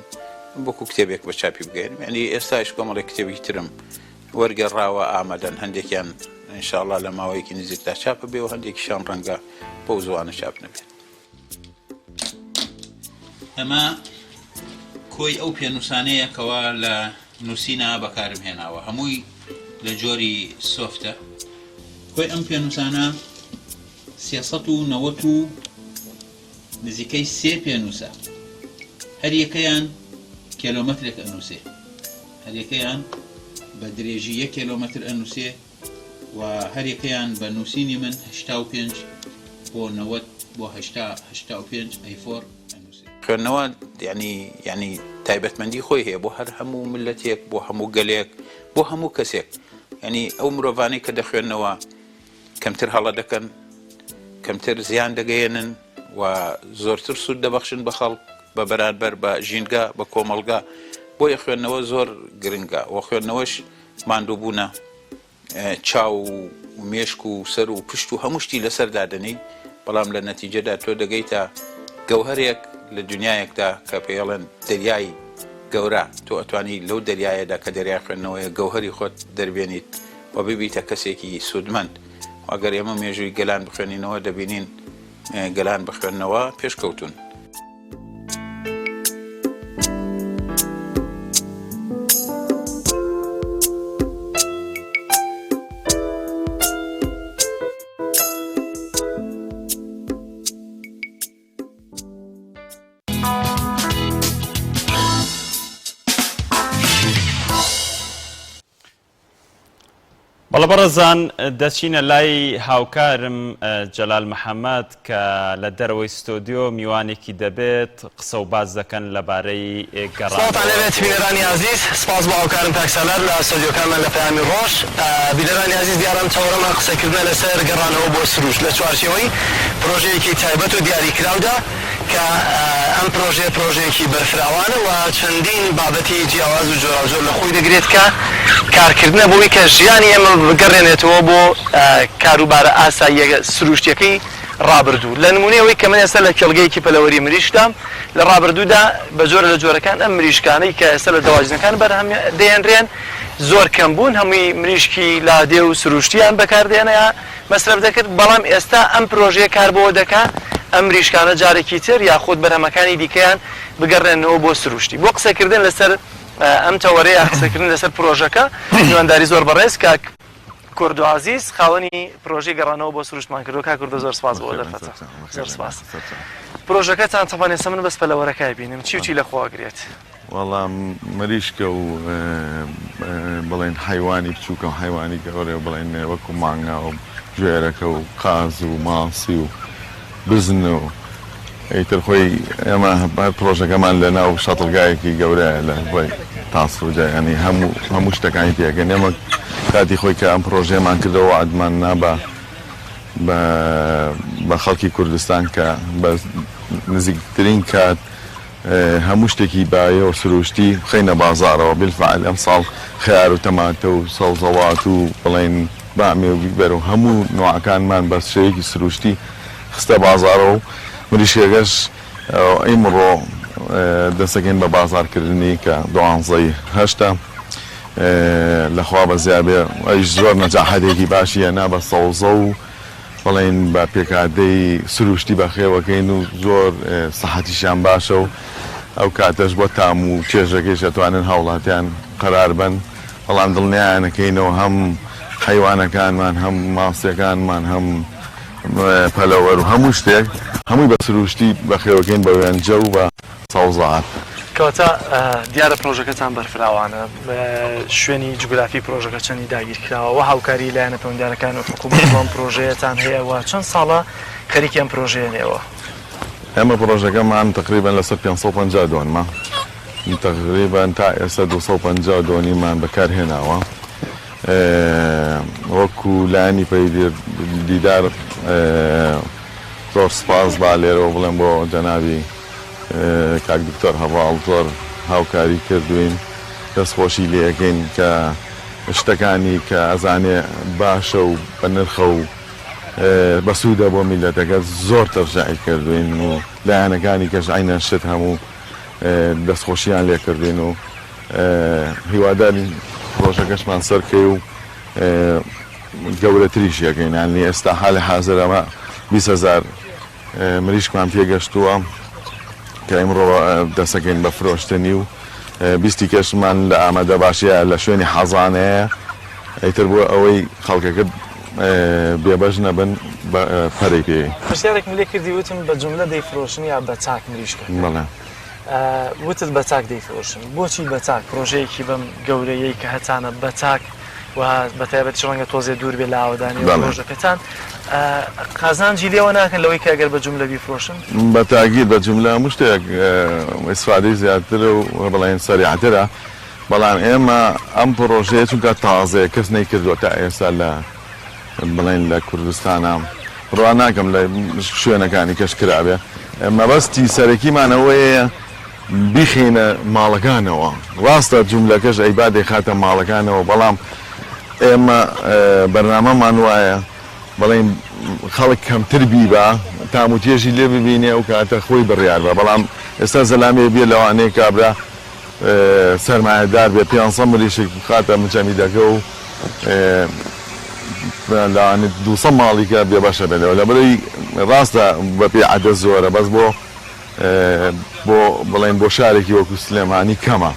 وەکو کتێبێک بە چاپی بگەیەنم یعنی ئێستاش کۆمەڵێک کتێبی ترم وەرگێڕاوە ئامادەن هەندێکیان ئینشاءاللە لە ماوەیەکی نزیکدا چاپ بێ و هەندێکیشان ڕەنگە بەو زووانە چاپ نەبێت. ئەمە کۆی ئەو پێنووسانەیە کەوا لە نووسینا بەکارم هێناوە هەمووی لە جۆری سۆفتە کۆی ئەم پێنووسانە 390 و نزیکەی سێ پێنووسە هەریەکەیان کێلۆمەترێک ئەنووسێ هەریەکەیان بە درێژی یەک کێلۆمەتر ئەنووسێ و هەریەکەیان بە نووسینی من 85 بۆ 90 بۆ 80 85 ئەیفۆر ئەنووسێ. خوێندنەوە یانی یانی تایبەتمەندی خۆی هەیە بۆ هەر هەموو میللەتێک بۆ هەموو گەلێک بۆ هەموو کەسێک یانی ئەو مرۆڤانەی کە دەخوێنەوە کەمتر هەڵە دەکەن کەمتر زیان دەگەیەنن و زۆرتر سوود دەبەخشن بە خەڵک بە بەرانبەر بە ژینگە بە کۆمەڵگا بۆیە خوێندنەوە زۆر گرنگە و خوێندنەوەش ماندووبوونە چاو و مێشک و سەر و پشت و هەموو شتی لەسەر دادەنێی، بەڵام لە نەتیجەدا تۆ دەگەیتە گەوهەرێک لە دونیایەکدا کە پێیەڵێن دەریای گەورە، تۆ ئەتوانی لەو دەریایەدا کە دەریای خوێندنەوەیە گەوهەری خۆت دەربێنیت و ببیتە کەسێکی سوودمەند. ئەگەر ئێمە مێژووی گەلان بخوێنینەوە دەبینین گەلان بە خوێندنەوە پێشکەوتوون. بەڵێ بەڕێزان دەچینە لای هاوکارم جەلال محەمەد کە لە دەرەوەی ستۆدیۆ میوانێکی دەبێت قسە و باس دەکەن لەبارەی سڵاوتان گەڕانەوە لێبێت بۆ بینەرانی ئازیز سپاس بۆ هاوکارم کاک سالار لە ستۆدیۆکانمان لە پەیامی ڕۆژ بینەرانی ئازیز دیارە ئەم تەوەرەمان قسەکردنە لەسەر گەڕانەوە بۆ سروشت لە چوارچێوەی پرۆژەیەکی تایبەت و دیاریکراودا کە ئەم پرۆژەیە پرۆژەیەکی بەرفراوانە و چەندین بابەتی جیاواز و جۆراوجۆر لە خۆی دەگرێت کە کارکردنە بۆی کە ژیانی ئێمە بگەڕێنێتەوە بۆ کاروبارە ئاساییە سروشتیەکەی ڕابردوو. لە نمونەی ئەوەی کە من ئێستا لە کێڵگەیەکی پەلەوەری مریشکدام، لە ڕابردوودا بە جۆرە لە جۆرەکان ئەم مریشکانەی کە ئێستا لە دەواجنەکان بەرهەم دەهێنرێن زۆر کەم بوون، هەمووی مریشکی لادێ و سروشتیان بەکاردێنا، مەسرەف دەکرد، بەڵام ئێستا ئەم پرۆژەیە کار بەوە دەکا ئەم مریشکانە جارێکی تر یاخود بەرهەمەکانی دیکەیان بگەڕێننەوە بۆ سروشتی. بۆ قسەکردن لەسەر ئەم تەوەرە یا قسەکردن لەسەر پرۆژەکە میوانداری زۆر بەڕێز کاک کوردۆ عەزیز خاوەنی پرۆژەی گەڕانەوە بۆ سروشتمان کردووە. کاک کوردۆ زۆر سپاس بۆ دەرفەتە. زۆر سپاس. پرۆژەکەتان تەبعەن ئێستا من بەس پەلەوەرەکە ئەبینم چی و چی لەخۆ ئەگرێت؟ وەڵا مریشکە و بڵێن حەیوانی بچووکە و حەیوانی گەورە و بڵێن وەکو مانگا و گوێرەکە و قاز و ماسی و بزن و ئیتر خۆی ئێمە هەر پرۆژەکەمان لە ناو شەتڵگایەکی گەورەیە لە خۆی تاسڵوجە یانی هەموو هەموو شتەکانی تێکەن ئێمە کاتی خۆی کە ئەم پرۆژەیەمان کردەوە وەعدمان نا بە بە بە خەڵکی کوردستان کە بە نزیکترین کات هەموو شتێکی بایە و سروشتی بخەینە بازاڕەوە، بیلفعل ئەمساڵ خەیار و تەماتە و سەوزەوات و بڵێین بامیە و بیبەر و هەموو نوعەکانمان بە شێوەیەکی سروشتی خستە بازاڕەوە و مریشکەکەش ئیمڕۆ دەستەکەین بە بازاڕکردنی کە دوانزەی هەشتە لە خوا بەزیا بێ ئەویش زۆر نەجاحەتێکی باشی هێنا بە سەوزە و بڵێین بە پێکهاتەی سروشتی بەخێوەکەین و زۆر سەحەتیشیان باشە و ئەو کاتەش بۆ تام و چێژەکەیش ئەتوانن هاوڵاتیان قەرار بەن بەڵام دڵنیایانەکەینەوە هەم حەیوانەکانمان هەم ماسیەکانمان هەم پەلەوەر و هەموو شتێک هەمووی بە سروشتی بەخێوەکەین بە وێنجە و بە سەوزات. کەواتە دیارە پرۆژەکەتان بەرفراوانە، شوێنی جوگرافی پرۆژەکە چەندی داگیرکراوە و هاوکاری لایەنە پەیوەندیدارەکان و حکوومەت بۆ ئەم پرۆژەیەتان هەیە و چەند ساڵە خەریکی ئەم پرۆژەیەن ئێوە؟ ئێمە پرۆژەکەمان تەقریبەن لەسەر 550 دۆنمە، تەقریبەن تا ئێستا 250 دۆنیمان بەکار هێناوە، وەکو لایەنی پەیوەندیدار زۆر سوپاس با لێرەوە بڵێم بۆ جەنابی کاک دکتۆر هەڤاڵ زۆر هاوکاری کردوین دەستخۆشی لێ ئەکەین کە شتەکانی کە ئەزانێ باشە و بە نرخە و بەسوودە بۆ میللەتەکە زۆر تەشجیعی کردوین و لایەنەکانی کەش عەینەن شت هەموو دەستخۆشیان لێ کردوین و هیوادارین پرۆژەکەشمان سەرکەی و گەورەتریش یەکەین یانی ئێستا حالی حازر ئەمە 20 هەزار مریشکمان پێگەشتووە. کە ئیمڕۆ دەسەکەین بە فرۆشتنی و بیستی کەشمان لە ئامادەباشیە لە شوێنی حەزانەیە ئیتر بۆ ئەوەی خەڵکەکە بێبەش نەبن پەرەی پێ. پرسیارێکم لێ کردی وتم بە جوملە دەیفرۆشن یا بە چاک مریشکەکە؟ بەڵێ. وتت بە چاک دەیفرۆشن بۆچی بە چاک؟ پرۆژەیەکی بەم گەورەیەی کە هەتانە بە چاک و بە تایبەتیش ڕەنگە تۆزێ دوور بێ لە ئاوەدانی و پرۆژەکەتان قازانجی لێوە ناکەن لەوەی کە ئەگەر بە جوملە بیفرۆشن؟ بە تاکید بە جوملە هەموو شتێک ئیسفادەی زیاترە و بڵێین سەریعترە بەڵام ئێمە ئەم پڕۆژەیە چونکە تازەیە کەس نەیکردووە تا ئێستا لە بڵێن لە کوردستانا بڕوا ناکەم لە شوێنەکانی کەش کرابێ مەبەستی سەرەکیمان ئەوەیە بیخەینە ماڵەکانەوە ڕاستە جوملەکەش ئەیبا دەیخاتە ماڵەکانەوە بەڵام ئێمە بەرنامەمان وایە بڵێین خەڵک کەمتر بیبا تام و تێژی لێ ببینێ ئەو کاتە خۆی بڕیار بە بەڵام ئێستا زەلامێ بێ لەوانەیە کابرا سەرمایەدار بێ پێنسەد مریشک بخاتە مجەمیدەکە و لەوانەیە دووسەد ماڵی کە بێبەشە بێت لەوە لەبەرئەوەی ڕاستە بەپێی عەدەد زۆرە بەس بۆ بۆ بڵێین بۆ شارێکی وەکو سلێمانی کەمە.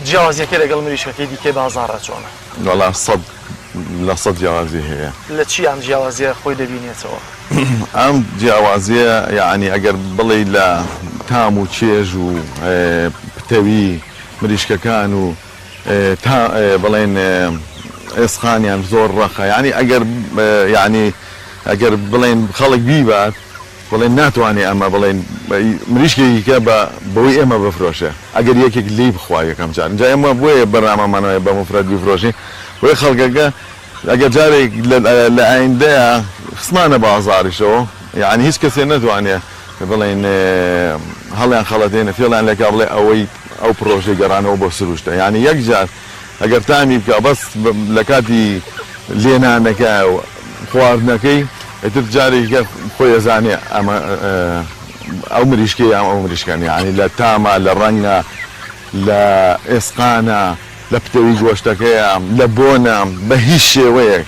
جیاوازیەکەی لەگەڵ مریشکەکەی دیکەی بازاڕا چۆنە؟ وەڵا 100% جیاوازی هەیە. لە چی ئەم جیاوازیە خۆی دەبینێتەوە؟ ئەم جیاوازیە یەعنی ئەگەر بڵێی لە تام و چێژ و پتەوی مریشکەکان و تا بڵێن ئێسقانیان زۆر ڕەقە یەعنی ئەگەر یەعنی ئەگەر بڵێن خەڵک بیبات بڵێن ناتوانێ ئەمە بڵێن مریشکێکی کە بە بەوەی ئێمە بفرۆشێ ئەگەر یەکێک لێی بخوا یەکەم جار جا ئێمە بۆیە بەرنامەمان وایە بە موفرەد بیفرۆشین بۆیە خەڵکەکە ئەگەر جارێک لە ئایندەیا خستمانە بازاڕیشەوە یەعنی هیچ کەسێ نەتوانێ بڵێن هەڵیان خەڵەتێنێ فێڵیان لێکا بڵێ ئەوەی ئەو پڕۆژەی گەڕانەوە بۆ سروشتە یەعنی یەک جار ئەگەر تامی بکا بەس لە کاتی لێنانەکە و خواردنەکەی ئیتر جارێکی کە خۆی ئەزانێ ئەمە ئەو مریشکەیە یان ئەو مریشکە نیە یەعنی لە تاما لە ڕەنگا لە ئێسقانە لە پتەوی گۆشتەکەیە لە بۆنە بە هیچ شێوەیەک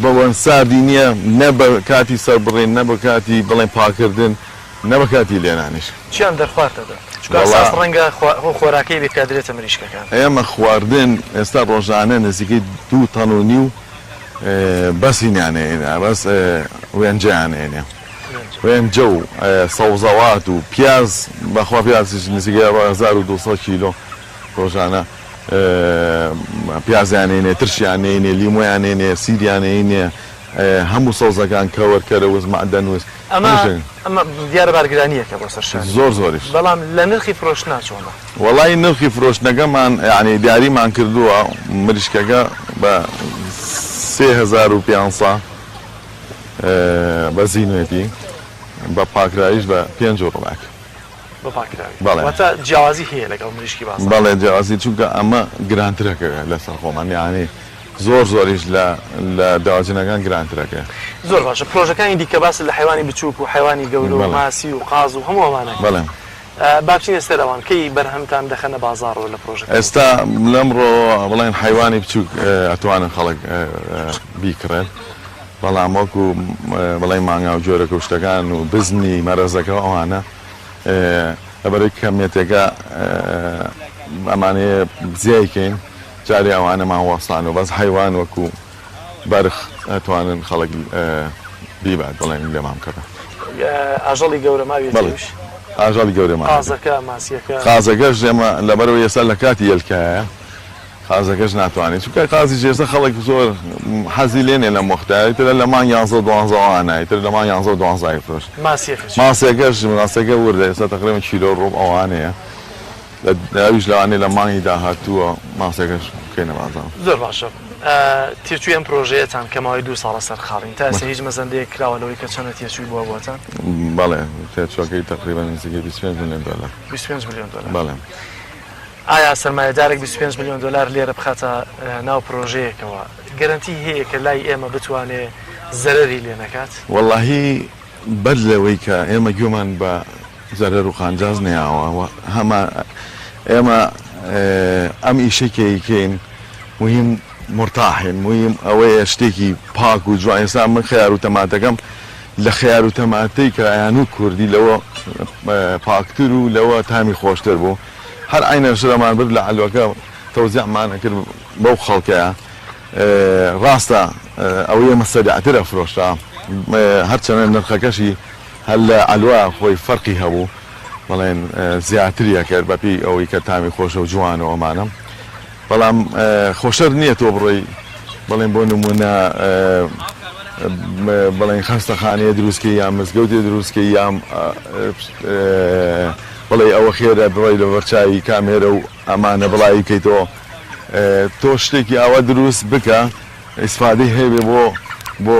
بۆن ساردی نیە نە بە کاتی سەربڕین نە بە کاتی بڵێن پاکردن نە بە کاتی لێنانیش. چیان دەرخوارد دەدەن؟ چونکە وەڵا. ئەساس ڕەنگە ئەو خۆراکەی بێت کە ئەدرێتە مریشکەکان. ئێمە خواردن ئێستا ڕۆژانە نزیکەی دوو تەن و نیو بەسینیان ئەیەنێ بەس وێنجەیان ئەیەنێ وێنجە و سەوزەوات و پیاز بەخوا پیازیش نزیکەی 1200 کیلۆ ڕۆژانە پیازیان ئەیەنێ ترشیان ئەیەنێ لیمۆیان ئەیەنێ سیریان ئەیەنێ هەموو سەوزەکان کەوەر کەرەوز مەعدەنوس ئەمە ئەمە دیارە بارگرانییەکە بۆ سەر شانی. زۆر زۆریش. بەڵام لە نرخی فرۆشتنا چۆنە؟ وەڵایی نرخی فرۆشتنەکەمان یانی دیاریمان کردووە مریشکەکە بە 3500 بە زینوێتی بە پاکراویش بە پێنج و ڕبعێک. بە پاکراوی. بەڵێ. واتە جیاوازی هەیە لەگەڵ مریشکی بازاڕ. بەڵێ جیاوازی چونکە ئەمە گرانترەکەوێ لەسەر خۆمان یانی زۆر زۆریش لە لە دەواجنەکان گرانترەکەی. زۆر باشە پرۆژەکانی دیکە باست لە حەیوانی بچووک و حەیوانی گەورە و ماسی و قاز و هەموو ئەمانە کرد بەڵێ. با بچینە سەر ئەوان کەی بەرهەمتان دەخەنە بازاڕەوە لە پرۆژەکانی دیکە؟ ئێستا لەمڕۆ بڵێن حەیوانی بچووک ئەتوانن خەڵک بیکڕێت بەڵام وەکو بڵێن مانگا و گوێرەکە و شتەکان و بزنی مەرەزەکە و ئەوانە لەبەرئەوەی کەمیەتەکە ئەمانەیە زیای کەین جارێ ئەوانەمان وەستان و بەس حەیوان وەکو بەرخ ئەتوانن خەڵک بیبات بڵێن لێمان بکەن. ئاژەڵی گەورە ماویەتی بەڵێ ئەویش؟ ئاژەڵی گەورە ماویەتی. قازەکە، ماسیەکە؟ قازەکەش ئێمە لەبەرئەوەی ئێستا لە کاتی یەلکایە قازەکەش ناتوانین چونکە قازیش ئێستا خەڵک زۆر حەزی لێ نیە لەم وەختە ئیتر لە مانگ یانزە و دوانزە وانە ئیتر لە مانگ یانزە و دوانزە ئەیفرۆشن. ماسیەکە چی؟ ماسیەکەش ماسیەکە وردە ئێستا تەقریبەن کیلۆ و ڕوبع ئەوانەیە. ئەویش لەوانەیە لە مانگی داهاتووە ماسەکەش بکەینە بازاڕ. زۆر باشە تێچووی ئەم پرۆژەیەتان کە ماوەی دوو ساڵە سەرقاڵین تا ئێستا هیچ مەزەندەیەک کراوە لەوەی کە چەندە تێچووی بووە بۆتان؟ بەڵێ تێچووەکەی تەقریبەن نزیکەی 25 ملیۆن دۆلار. 25 ملیۆن دۆلار. بەڵێ. ئایا سەرمایەدارێک 25 ملیۆن دۆلار لێرە بخاتە ناو پرۆژەیەکەوە گەرەنتی هەیە کە لای ئێمە بتوانێ زەرەری لێ نەکات؟ وەڵاهی بەر لەوەی کە ئێمە گوێمان بە زەرەر و قانجاز نەیاوە و هەمە ئێمە ئەم ئیشەی کە ئەیکەین موهیم مورتاحین موهیم ئەوەیە شتێکی پاک و جوان ئێستا من خەیار و تەماتەکەم. لە خەیار و تەماتەی کە ئەیانوت کوردی لەوە پاکتر و لەوە تامی خۆشتر بوو هەر عەینەن شرەمان برد لە عەلوەکە تەوزیعمان ئەکرد بەو خەڵکەیا ڕاستە ئەوەی ئێمە سەریعتر ئەفرۆشرا هەرچەنە نرخەکەشی هەر لە عەلوە خۆی فەرقی هەبوو بەڵێن زیاتری ئەکرد بەپێی ئەوەی کە تامی خۆشە و جوانە و ئەمانە بەڵام خۆشەر نییە تۆ بڕۆی بڵێن بۆ نمونە بڵێن خەستەخانەیە دروستکەی یا مزگەوتێ دروستکەی یا بڵێ ئەوە خێرە بڕۆی لە بەرچاوی کامێرە و ئەمانە بڵاوی بکەیتەوە تۆ شتێکی ئاوا دروست بکە ئیسفادەی هەبێ بۆ بۆ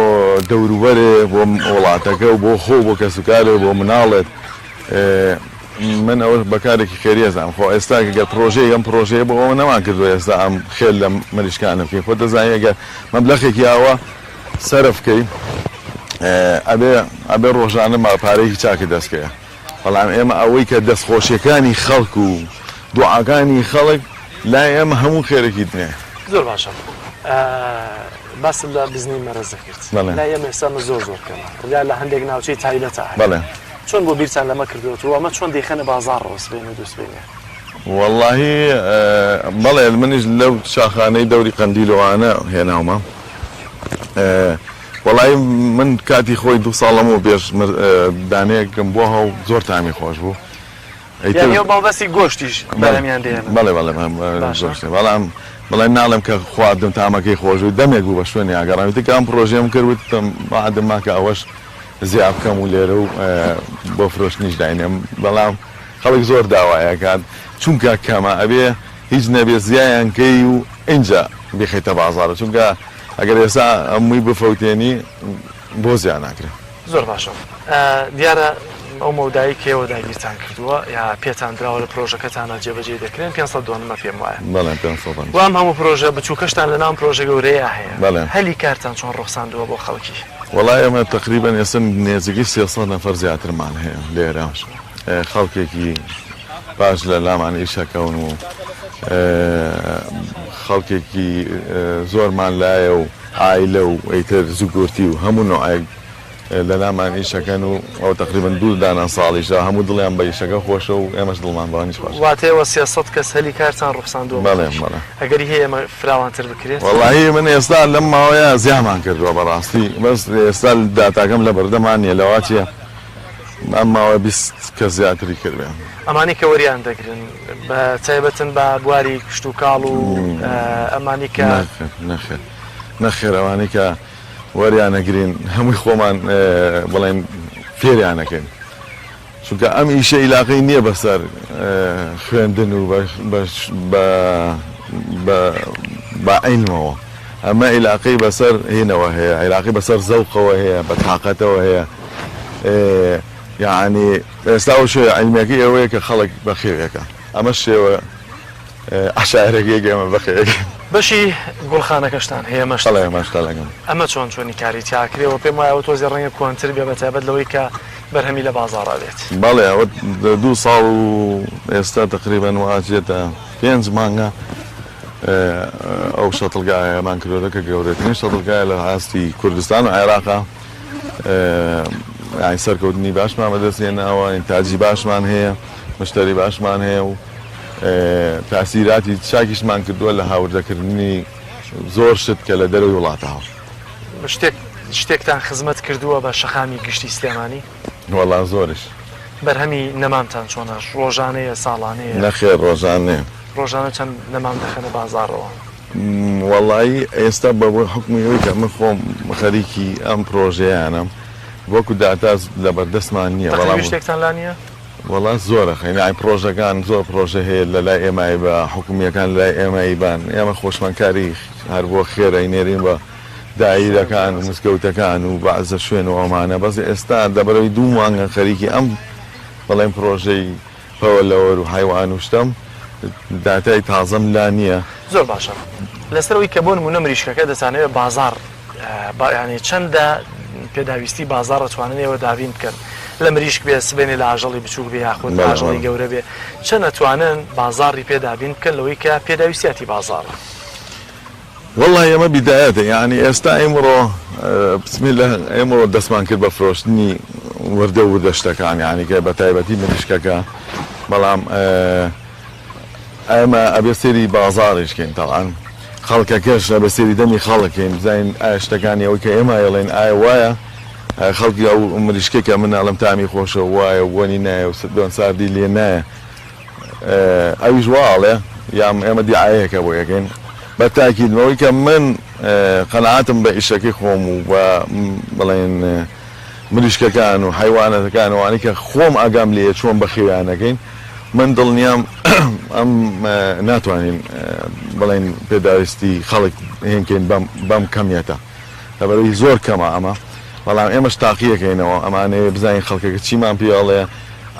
دەوروبەرێ بۆ وڵاتەکە و بۆ خۆ بۆ کەسوکارێ بۆ مناڵێت من ئەوە بە کارێکی خێری ئەزانم خۆ ئێستا گەر پرۆژەیەک ئەم پرۆژەیە بۆ ئەوە نەمان کردووە ئێستا ئەم خێر لە مریشکانە بکەین خۆت دەزانی ئەگەر مەبلەخێکی ئاوا سەرف کەی ئەبێ ئەبێ ڕۆژانە پارەیەکی چاکت دەست کەوێ بەڵام ئێمە ئەوەی کە دەستخۆشیەکانی خەڵک و دوعاکانی خەڵک لای ئێمە هەموو خێرێکی دنیایە. زۆر باشە باست لە بزنی مەرەزە کرد لای ئێمە ئێستا ئەمە زۆر زۆر کەمە یا لە هەندێک ناوچەی تایبەتە هەیە بەڵێ. چۆن بۆ بیرتان لەمە کردووەتەوە ئەمە چۆن دەیخەنە بازاڕەوە سبەینێ و دووسبەینێ؟ وەڵاهی بەڵێ منیش لەو شاخانەی دەوری قەندیل و ئەوانە هێناومە وەڵاهی من کاتی خۆی دوو ساڵ لەمەو پێش دانەیەکم بۆ هەو زۆر تامی خۆش بوو ئیتر یانی ئەو مەبەستی گۆشتیش بەرهەمیان دێنن؟ بەڵێ بەڵێ باشە. بەڵام بەڵێ ناڵێم کە خواردم تامەکەی خۆش بوو دەمێک بوو بە شوێنیا گەڕام ئیتر کە ئەم پڕۆژەیەم کرد وتم وەعدم ما کە ئەوەش زیا بکەم و لێرە و بۆ فرۆشتنیش داینێم بەڵام خەڵک زۆر داوای ئەکات چونکە کەمە ئەبێ هیچ نەبێ زیایان کەی و ئینجا بیخەیتە بازاڕ چونکە ئەگەر ئێستا هەمووی بفەوتێنی بۆ زیا ناکرێ. زۆر باشە دیارە ئەو مەودایەی کە ئێوە داگیرتان کردووە یا پێتان دراوە لە پرۆژەکەتانا جێبەجێ دەکرێن 500 دۆنمە پێم وایە. بەڵێ 500 دۆنم. و ئەم هەموو پرۆژە بچووکەشتان لەناو ئەم پرۆژە گەورەیە هەیە. بەڵێ. هەلی کارتان چۆن ڕوخساندووە بۆ خەڵکی؟ وەڵا ئێمە تەقریبەن ئێستا نێزیکەی 300 نەفەر زیاترمان هەیە لێرە خەڵکێکی باش لە لامان ئیش ئەکەون و خەڵکێکی زۆرمان لایە و عایلە و ئیتر زگورتی و هەموو نوعێک لە لامان ئیش ئەکەن و ئەوە تەقریبەن دوو دانە ساڵیشە هەموو دڵیان بە ئیشەکە خۆشە و ئێمەش دڵمان بەوانیش خۆشە. واتە ئێوە 300 کەس هەلی کارتان ڕوخساندووە بۆ بەڵێ خەڵکی. بەڵێ. ئەگەری هەیە ئەمە فراوانتر بکرێت؟ وەڵاهی من ئێستا لەم ماوەیە زیامان کردووە بەڕاستی بەس ئێستا داتاکەم لە بەردەما نییە لەواچێ ئەم ماوە 20 کەس زیاتری کردبێ. ئەمانەی کە وەریان دەگرن بە تایبەتن بە بواری کشتوکاڵ و ئەمانەی کە. نەخێر نەخێر نەخێر ئەوانەی کە وەریان ئەگرین هەمووی خۆمان بڵێن فێریان ئەکەین چونکە ئەم ئیشە ئیلاقەی نییە بەسەر خوێندن و بە عیلمەوە ئەمە ئیلاقەی بەسەر هینەوە هەیە عیلاقی بەسەر زەوقەوە هەیە بە تاقەتەوە هەیە یعنی ئێستا ئەو شێوە عیلمیەکەی ئەوەیە کە خەڵک بەخێوێکە ئەمە شێوە عەشایەرەکەی ئێمە بەخێوێکەین. بەشی گوڵخانەکەشتان هەیە مەشتەڵ. بەڵێ مەشتەڵەکەم. ئەمە چۆن چۆنی کاری تیا ئەکرێ و پێم وایە ئەوە تۆزێ ڕەنگە کۆنتر بێ بەتایبەت لەوەی کە بەرهەمی لە بازاڕا بێت. بەڵێ ئەوە دوو ساڵ و ئێستا تەقریبەن وا ئەچێتە پێنج مانگە ئەو شەتڵگایەمان کردۆتە کە گەورەترین شەتڵگایە لە ئاستی کوردستان و عێراقا. یانی سەرکەوتنی باشمان بەدەست هێناوە، ئینتاجی باشمان هەیە، مشتەری باشمان هەیە و تاسیراتی چاکیشمان کردووە لە هاوردەکردنی زۆر شت کە لە دەرەوەی وڵاتەوە. شتێک شتێکتان خزمەت کردووە بە شەقامی گشتی سلێمانی؟ وەڵا زۆریش. بەرهەمی نەمامتان چۆنە؟ ڕۆژانەیە، ساڵانەیە؟ نەخێر ڕۆژانەیە. ڕۆژانە چەند نەمام دەخەنە بازاڕەوە؟ وەڵایی ئێستا بە حوکمی ئەوەی کە من خۆم خەریکی ئەم پرۆژەیانەم وەکو داتا لەبەردەستمان نییە بەڵام. تەقریبی شتێکتان لا نییە؟ وەڵا زۆرە خەین یانی پرۆژەکان زۆر پرۆژە هەیە لە لای ئێمای بە حکومییەکان لە لای ئێمەی بان ئێمە خۆشمان کاری هەر بۆ خێر ئەینێرین بە دایرەکان و مزگەوتەکان و بەعزە شوێن و ئەمانە بەس ئێستا دەبەرەوەی دوو مانگە خەریکی ئەم بەڵێن پرۆژەی پەوە لەوەر و حەیوان و شتەم داتای تازەم لا نییە. زۆر باشە لەسەر ئەوەی کە بۆ نموونە مریشکەکە دەتانەوێت بازاڕ یانی چەندە پێداویستی بازاڕ ئەتوانن ئێوە دابین بکەن لە مریشک بێ سبەینێ لە ئاژەڵی بچووک بێ یاخود ئاژەڵی گەورە بێ چەند ئەتوانن بازاڕی پێ دابین بکەن لەوەی کە پێداویستیاتی بازاڕە؟ وەڵڵاهی ئەمە بیدایەتە یانی ئێستا ئیمڕۆ بسم اللە ئیمڕۆ دەستمان کرد بە فرۆشتنی وردە وردە شتەکان یانی کە بە تایبەتی مریشکەکە بەڵام ئێمە ئەبێ سێری بازاڕیش کەین تەبعەن خەڵکەکەش ئەبێ سێری دەمی خەڵک کەین بزانین ئایا شتەکانی ئەوەی کە ئێمە ئەیڵێین ئایا وایە خەڵکی ئەو مریشکەی کە من ئەڵێم تامی خۆشە و وایە و بۆنی نایە و دۆن ساردی لێ نایە ئەویش وا ئەڵێ یان ئێمە دیعایەیەکە بۆی ئەکەین بە تاکید بەوەی کە من قەناعەتم بە ئیشەکەی خۆم و بە بڵێن مریشکەکان و حەیوانەتەکان و ئەوانەی کە خۆم ئاگام لێیە چۆن بەخێویان ئەکەین من دڵنیام ئەم ناتوانین بڵێن پێداویستی خەڵک هێنکەین بەم بەم کەمیەتە لەبەرئەوەی زۆر کەمە ئەمە بەڵام ئێمەش تاقیەکەینەوە ئەمانەیە بزانین خەڵکەکە چیمان پێ ئەڵێ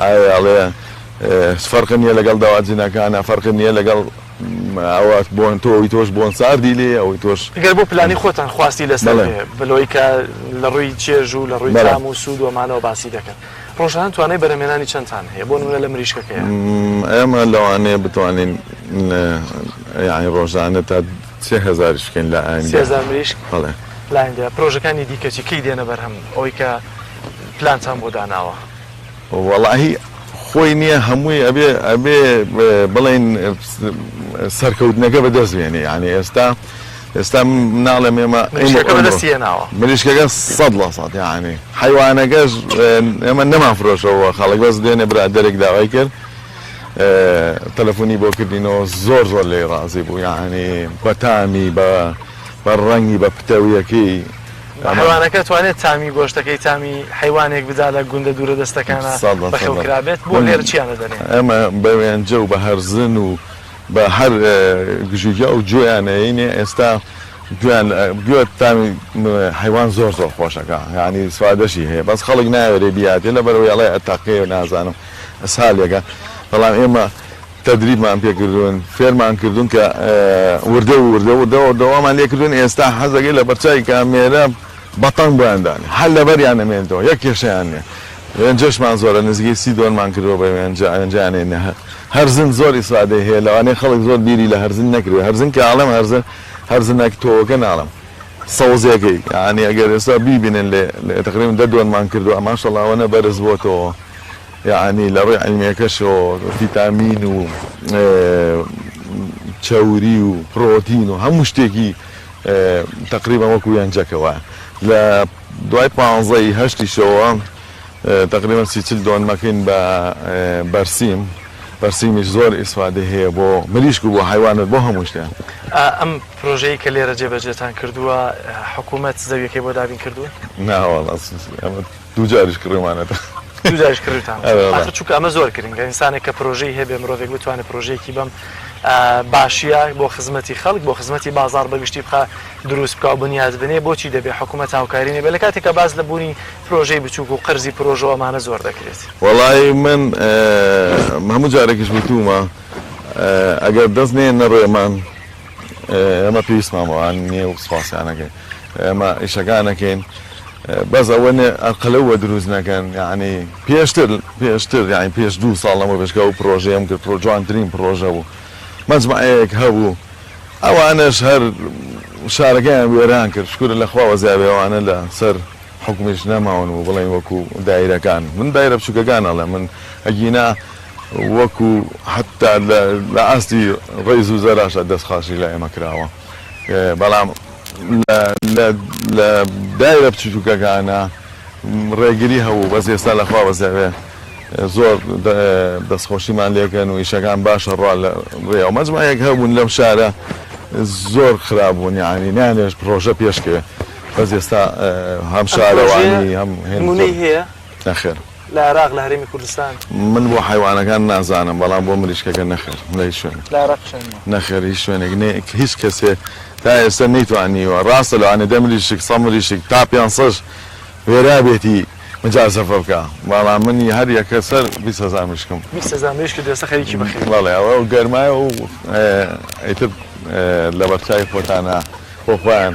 ئایا ئەڵێ فەرق نییە لەگەڵ دەواجنەکانە فەرق نییە لەگەڵ ئەوە بۆن تۆ ئەوی تۆش بۆن ساردی لێ ئەوی تۆش. گەر بۆ پلانی خۆتان خواستی لەسەر بێ بەلەوەی کە لە ڕووی چێژ و لە ڕووی تام و سوود و ئەمانەوە باسی دەکەن ڕۆژانە توانای بەرهەمهێنانی چەندتان هەیە بۆ نموونە لە مریشکەکەیا؟ ئێمە لەوانەیە بتوانین یانی ڕۆژانە تا 3000 یش بکەین لە ئایندە. 3000 مریشک؟ بەڵێ. لە ئایندە. پرۆژەکانی دیکە چی؟ کەی دێنە بەرهەم ئەوەی کە پلانتان بۆ داناوە؟ وەڵاهی خۆی نیە هەمووی ئەبێ ئەبێ بڵێین سەرکەوتنەکە بەدەست بێنی یانی ئێستا ئێستا ناڵێم ئێمە مریشکەکە بەدەستی هێناوە مریشکەکە سەد لە سەد یانی حەیوانەکەش ئێمە نەمان فرۆشەوە خەڵک بەس دوێنێ برادەرێک داوای کرد تەلەفۆنی بۆ کردینەوە زۆر زۆر لێی ڕازی بوو یانی بە تامی بە بە ڕەنگی بە پتەویەکەی حەیوانەکە توانێت تامی گۆشتەکەی تامی حەیوانێک بدا لە گوندە دوورە دەستەکانا بەخێو کرابێت بۆ لێرە چیان ئەدەنێ؟ ئێمە بە وێنجە و بە هەرزن و بە هەر گژوگیا و جۆیان ئەیەینێ ئێستا گوێیان گوێ تامی حەیوان زۆر زۆر خۆشەکە یانی سوادەشی هەیە بەس خەڵک ناوێرێ بیاتێ لەبەرئەوەی ئەڵێ ئەتەقێ و نازانم ئسهالێکە بەڵام ئێمە تەدریبمان پێ کردوون فێرمان کردوون کە وردە وردە وردە وردە وامان لێ کردوون ئێستا حەزەکەی لە بەرچاوی کامێرە بەتەنگ بۆیان دانێ هەر لەبەریان ئەمێنێتەوە یەک کێشەیان نییە وێنجەشمان زۆرە نزیکەی 30 دۆنمان کردووە بە وێنجە وێنجەیان هەیە هەرزن زۆر ئیسفادەی هەیە لەوانەیە خەڵک زۆر بیری لە هەرزن نەکرێ هەرزن کە ئەڵێم هەرزن هەرزنەک تۆوەکە ناڵێم سەوزیەکەی یانی ئەگەر ئێستا بیبینن لێ تقریبا دە دۆنمان کردووە ماشەڵا ئەوەنە بەرز بۆتەوە یەعنی لە ڕووی عیلمیەکەشەوە فیتامین و چەوری و پرۆتین و هەموو شتێکی تەقریبا وەکو یەنجەکە وایە لە دوای پانزەی هەشتیشەوە تەقریبا سی چل دۆنمەکەین بە بەرسیم بەرسیمیش زۆر ئیسفادەی هەیە بۆ مریشک و بۆ حەیوانات بۆ هەموو شتێ. ئەم پرۆژەیەی کە لێرە جێبەجێتان کردووە حکوومەت زەویەکەی بۆ دابین کردوون؟ نا وەڵا ئەمە دوو جاریش کڕیومانەتە. دوو جاریش کڕیوتانەتە. ئەرێ وەڵا. ئاخر چونکە ئەمە زۆر گرنگە ئینسانێک کە پرۆژەی هەبێ مرۆڤێک بتوانێت پرۆژەیەکی بەم باشیە بۆ خزمەتی خەڵک بۆ خزمەتی بازاڕ بە گشتی بخا دروست بکا و بنیات بنێ بۆچی دەبێ حکوومەت هاوکاری نەبێ لە کاتێکا باس لە بوونی پرۆژەی بچووک و قەرزی پرۆژە و ئەمانە زۆر دەکرێت. وەڵایی من هەموو جارێکیش وتوومە ئەگەر دەست نێنە ڕێمان ئێمە پێویستمان بەوان نییە و سوپاسیان ئەکەین ئێمە ئیشەکان ئەکەین بەس ئەوە نێ ئەقلەوە دروست نەکەن یعنی پێشتر پێشتر یعنی پێش دوو ساڵ لەمە پێش کە ئەو پرۆژەیەم کرد پرۆ جوانترین پرۆژە بوو مەجمعەیەک هەبوو ئەوانەش هەر شارەکەیان وێران کرد شکور لە خوا وەزیابێ ئەوانە لە سەر حوکمیش نەماون و بڵێین وەکو دایرەکان من دایرە بچوکەکان ئەڵێم من ئەگینا وەکو حەتا لە ئاستی ڕەیس وزەراشا دەست خاشی لە ئێمە کراوە بەڵام لە دایرە بچوکەکانە ڕێگری هەبوو بەس ئێستا لە خوا بەزیاوێ زۆر دەستخۆشیمان لێکەن و ئیشەکان باشە ڕوا لە ڕێەوە مەجموعەیەک هەبوون لەم شارە زۆر خراپ بوون یعنی نانێش پرۆژە پێشکەوێ بەس ئێستا هەم شارەوانی هەم هێن نمونەی هەیە؟ نەخێر. لە عێراق لە هەرێمی کوردستان؟ من بۆ حەیوانەکان نازانم بەڵام بۆ مریشکەکە نەخێر لە هیچ شوێنێک. لە عێراقیش نییە؟ نەخێر هیچ شوێنێک نێ هیچ کەسێ تا ئێستا نەیتوانیوە ڕاستە لەوانەیە دە مریشک سە مریشک تا پێنسەش وێرابێتی مجازەفە بکا بەڵام منی هەر یەکە سەر 20 هەزار مریشکم. 20 هەزار مریشکت ئێستا خەریکی بەخێوی؟ بەڵێ ئەوە گەرمایە و ئیتر لەبەرچاوی خۆتانە بۆ خۆیان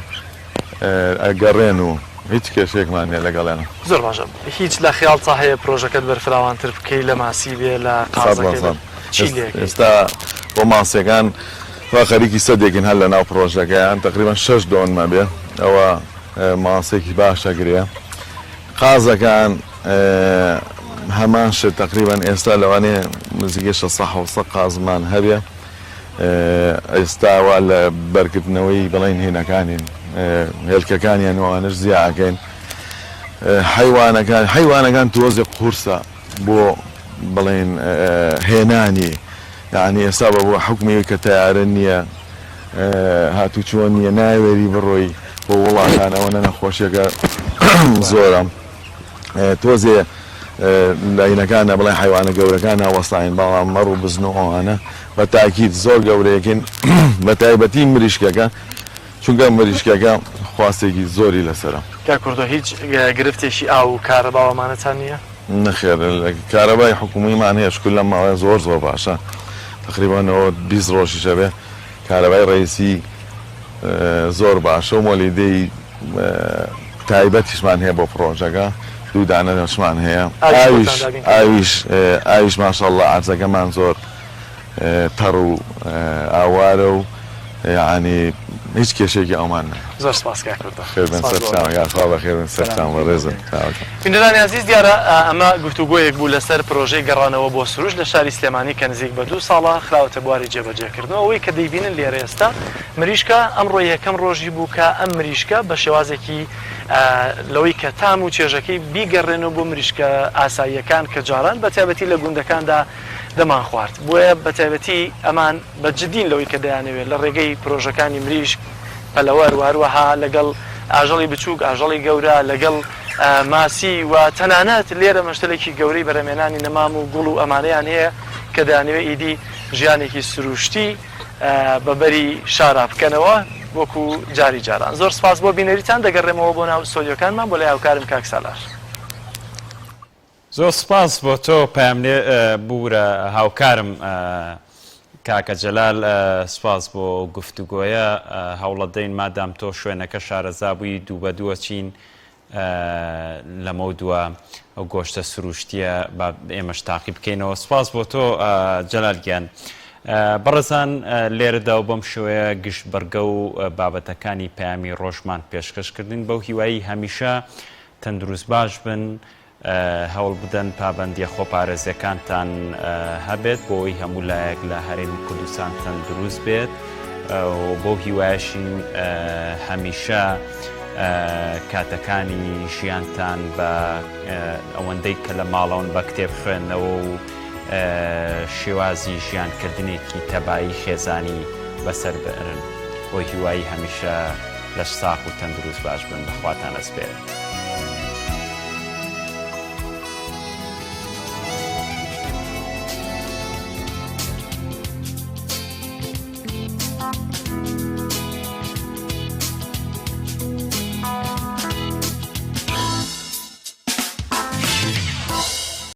ئەگەڕێن و هیچ کێشەیەکمان نیە لەگەڵیان. زۆر باشە هیچ لە خەیاڵتا هەیە پرۆژەکەت بەرفراوانتر بکەی لە ماسی بێ لە قازەکەی بێ چی لێ ئەکەی؟ ئێستا بۆ ماسیەکان. وا خەریکی سەدێکن هەر لەناو پڕۆژەکەیان تەقریبەن شەش دۆنمە بێ ئەوە ماسێکی باش ئەگرێ قازەکان هەمان شت تەقریبەن ئێستا لەوانەیە نزیکەی 600 700 قازمان هەبێ ئێستا وا لە بەرکردنەوەی بڵێن هینەکانین هێلکەکانیان و ئەوانەش زیا ئەکەین حەیوانەکان حەیوانەکان تۆزێ قورسە بۆ بڵێن هێنانی یانی ئێستا بە بۆ حوکمی ئەوی کە تەیارە نییە هاتوچۆ نییە ناوێری بڕۆی بۆ وڵاتان ئەوەنە نەخۆشیەکە زۆرە تۆزێ لاینەکانە بڵێن حیوانە گەورەکان وەستاین بەڵام مەڕ و بزن و ئەوانە بە تاکید زۆر گەورەیەکین بە تایبەتی مریشکەکە چونکە مریشکەکە خواستێکی زۆری لەسەرە. کاک کوردۆ هیچ گرفتێکی ئاو و کارەبا و ئەمانەتان نییە؟ نەخێر کارەبای حکومیمان هەیە شکر لەم ماوەیە زۆر زۆر باشە تەقریبەن ئەوە 20 ڕۆژیش ئەبێ کارەبای ڕەئیسی زۆر باشە و مۆلیدەی تایبەتیشمان هەیە بۆ پڕۆژەکە دوو دانەشمان هەیە ئاویش ئاویش ئاویش ئاویش ماشاءاللە عەرزەکەمان زۆر تەڕ و ئاوارە و یەعنی هیچ کێشەیەکی ئەومان نەیە. زۆر سپاس کاک کوردۆ. بەخێر بێن سپاس سەر بۆ چاوان یاخوا بەخێر بێن سەر سەلام. چاوان بەڕێزن چاوەکەم. بینەرانی ئازیز دیارە ئەمە گفتوگۆیەک بوو لەسەر پرۆژەی گەڕانەوە بۆ سروشت لە شاری سلێمانی کە نزیک بە دوو ساڵە خراوەتە بواری جێبەجێکردنەوە ئەوەی کە دەیبینن لێرە ئێستا مریشکە ئەمڕۆ یەکەم ڕۆژی بوو کە ئەم مریشکە بە شێوازێکی لەوەی کە تام و چێژەکەی بیگەڕێنەوە بۆ مریشکە ئاساییەکان کە جاران بە تایبەتی لە گوندەکاندا دەمانخوارد، بۆیە بە تایبەتی ئەمان بە جدین لەوەی کە دەیانەوێت لە ڕێگەی پرۆژەکانی مریشک، پەلەوەر و هەروەها لەگەڵ ئاژەڵی بچووک، ئاژەڵی گەورە، لەگەڵ ماسی و تەنانەت لێرە مەشتەلێکی گەورەی بەرهەمهێنانی نەمام و گوڵ و ئەمانەیان هەیە کە دەیانەوێت ئیدی ژیانێکی سروشتی بە بەری شارا بکەنەوە وەکو جاری جاران. زۆر سپاس بۆ بینەریتان، دەگەڕێمەوە بۆ ناو ستۆدیۆکانمان بۆ لای هاوکارم کاک سالار. زۆر سوپاس بۆ تۆ پەیامنێ ببورە هاوکارم کاکە جەلال سوپاس بۆ گفتوگۆیە هەوڵەدەین مادام تۆ شوێنەکە شارەزا بووی دوو بە دووە چین لەمەو دووە ئەو گۆشتە سروشتیە با ئێمەش تاقی بکەینەوە سوپاس بۆ تۆ جەلال گیان بەڕێزان لێرەدا و بەم شێوەیە گشت بڕگە و بابەتەکانی پەیامی ڕۆژمان پێشکەش کردن بەو هیوایی هەمیشە تەندروست باش بن هەوڵ بدەن پابەندیە خۆپارێزیەکانتان هەبێت بۆ ئەوەی هەموو لایەک لە هەرێمی کوردستان تەندروست بێت و بەو هیوایەشین هەمیشە کاتەکانی ژیانتان بە ئەوەندەی کە لە ماڵەوەن بە کتێب خوێندنەوە و شێوازی ژیانکردنێکی تەبایی خێزانی بەسەر بەرن بۆ هیوایی هەمیشە لەش ساغ و تەندروست باش بن بەخواتان ئەسپێرم.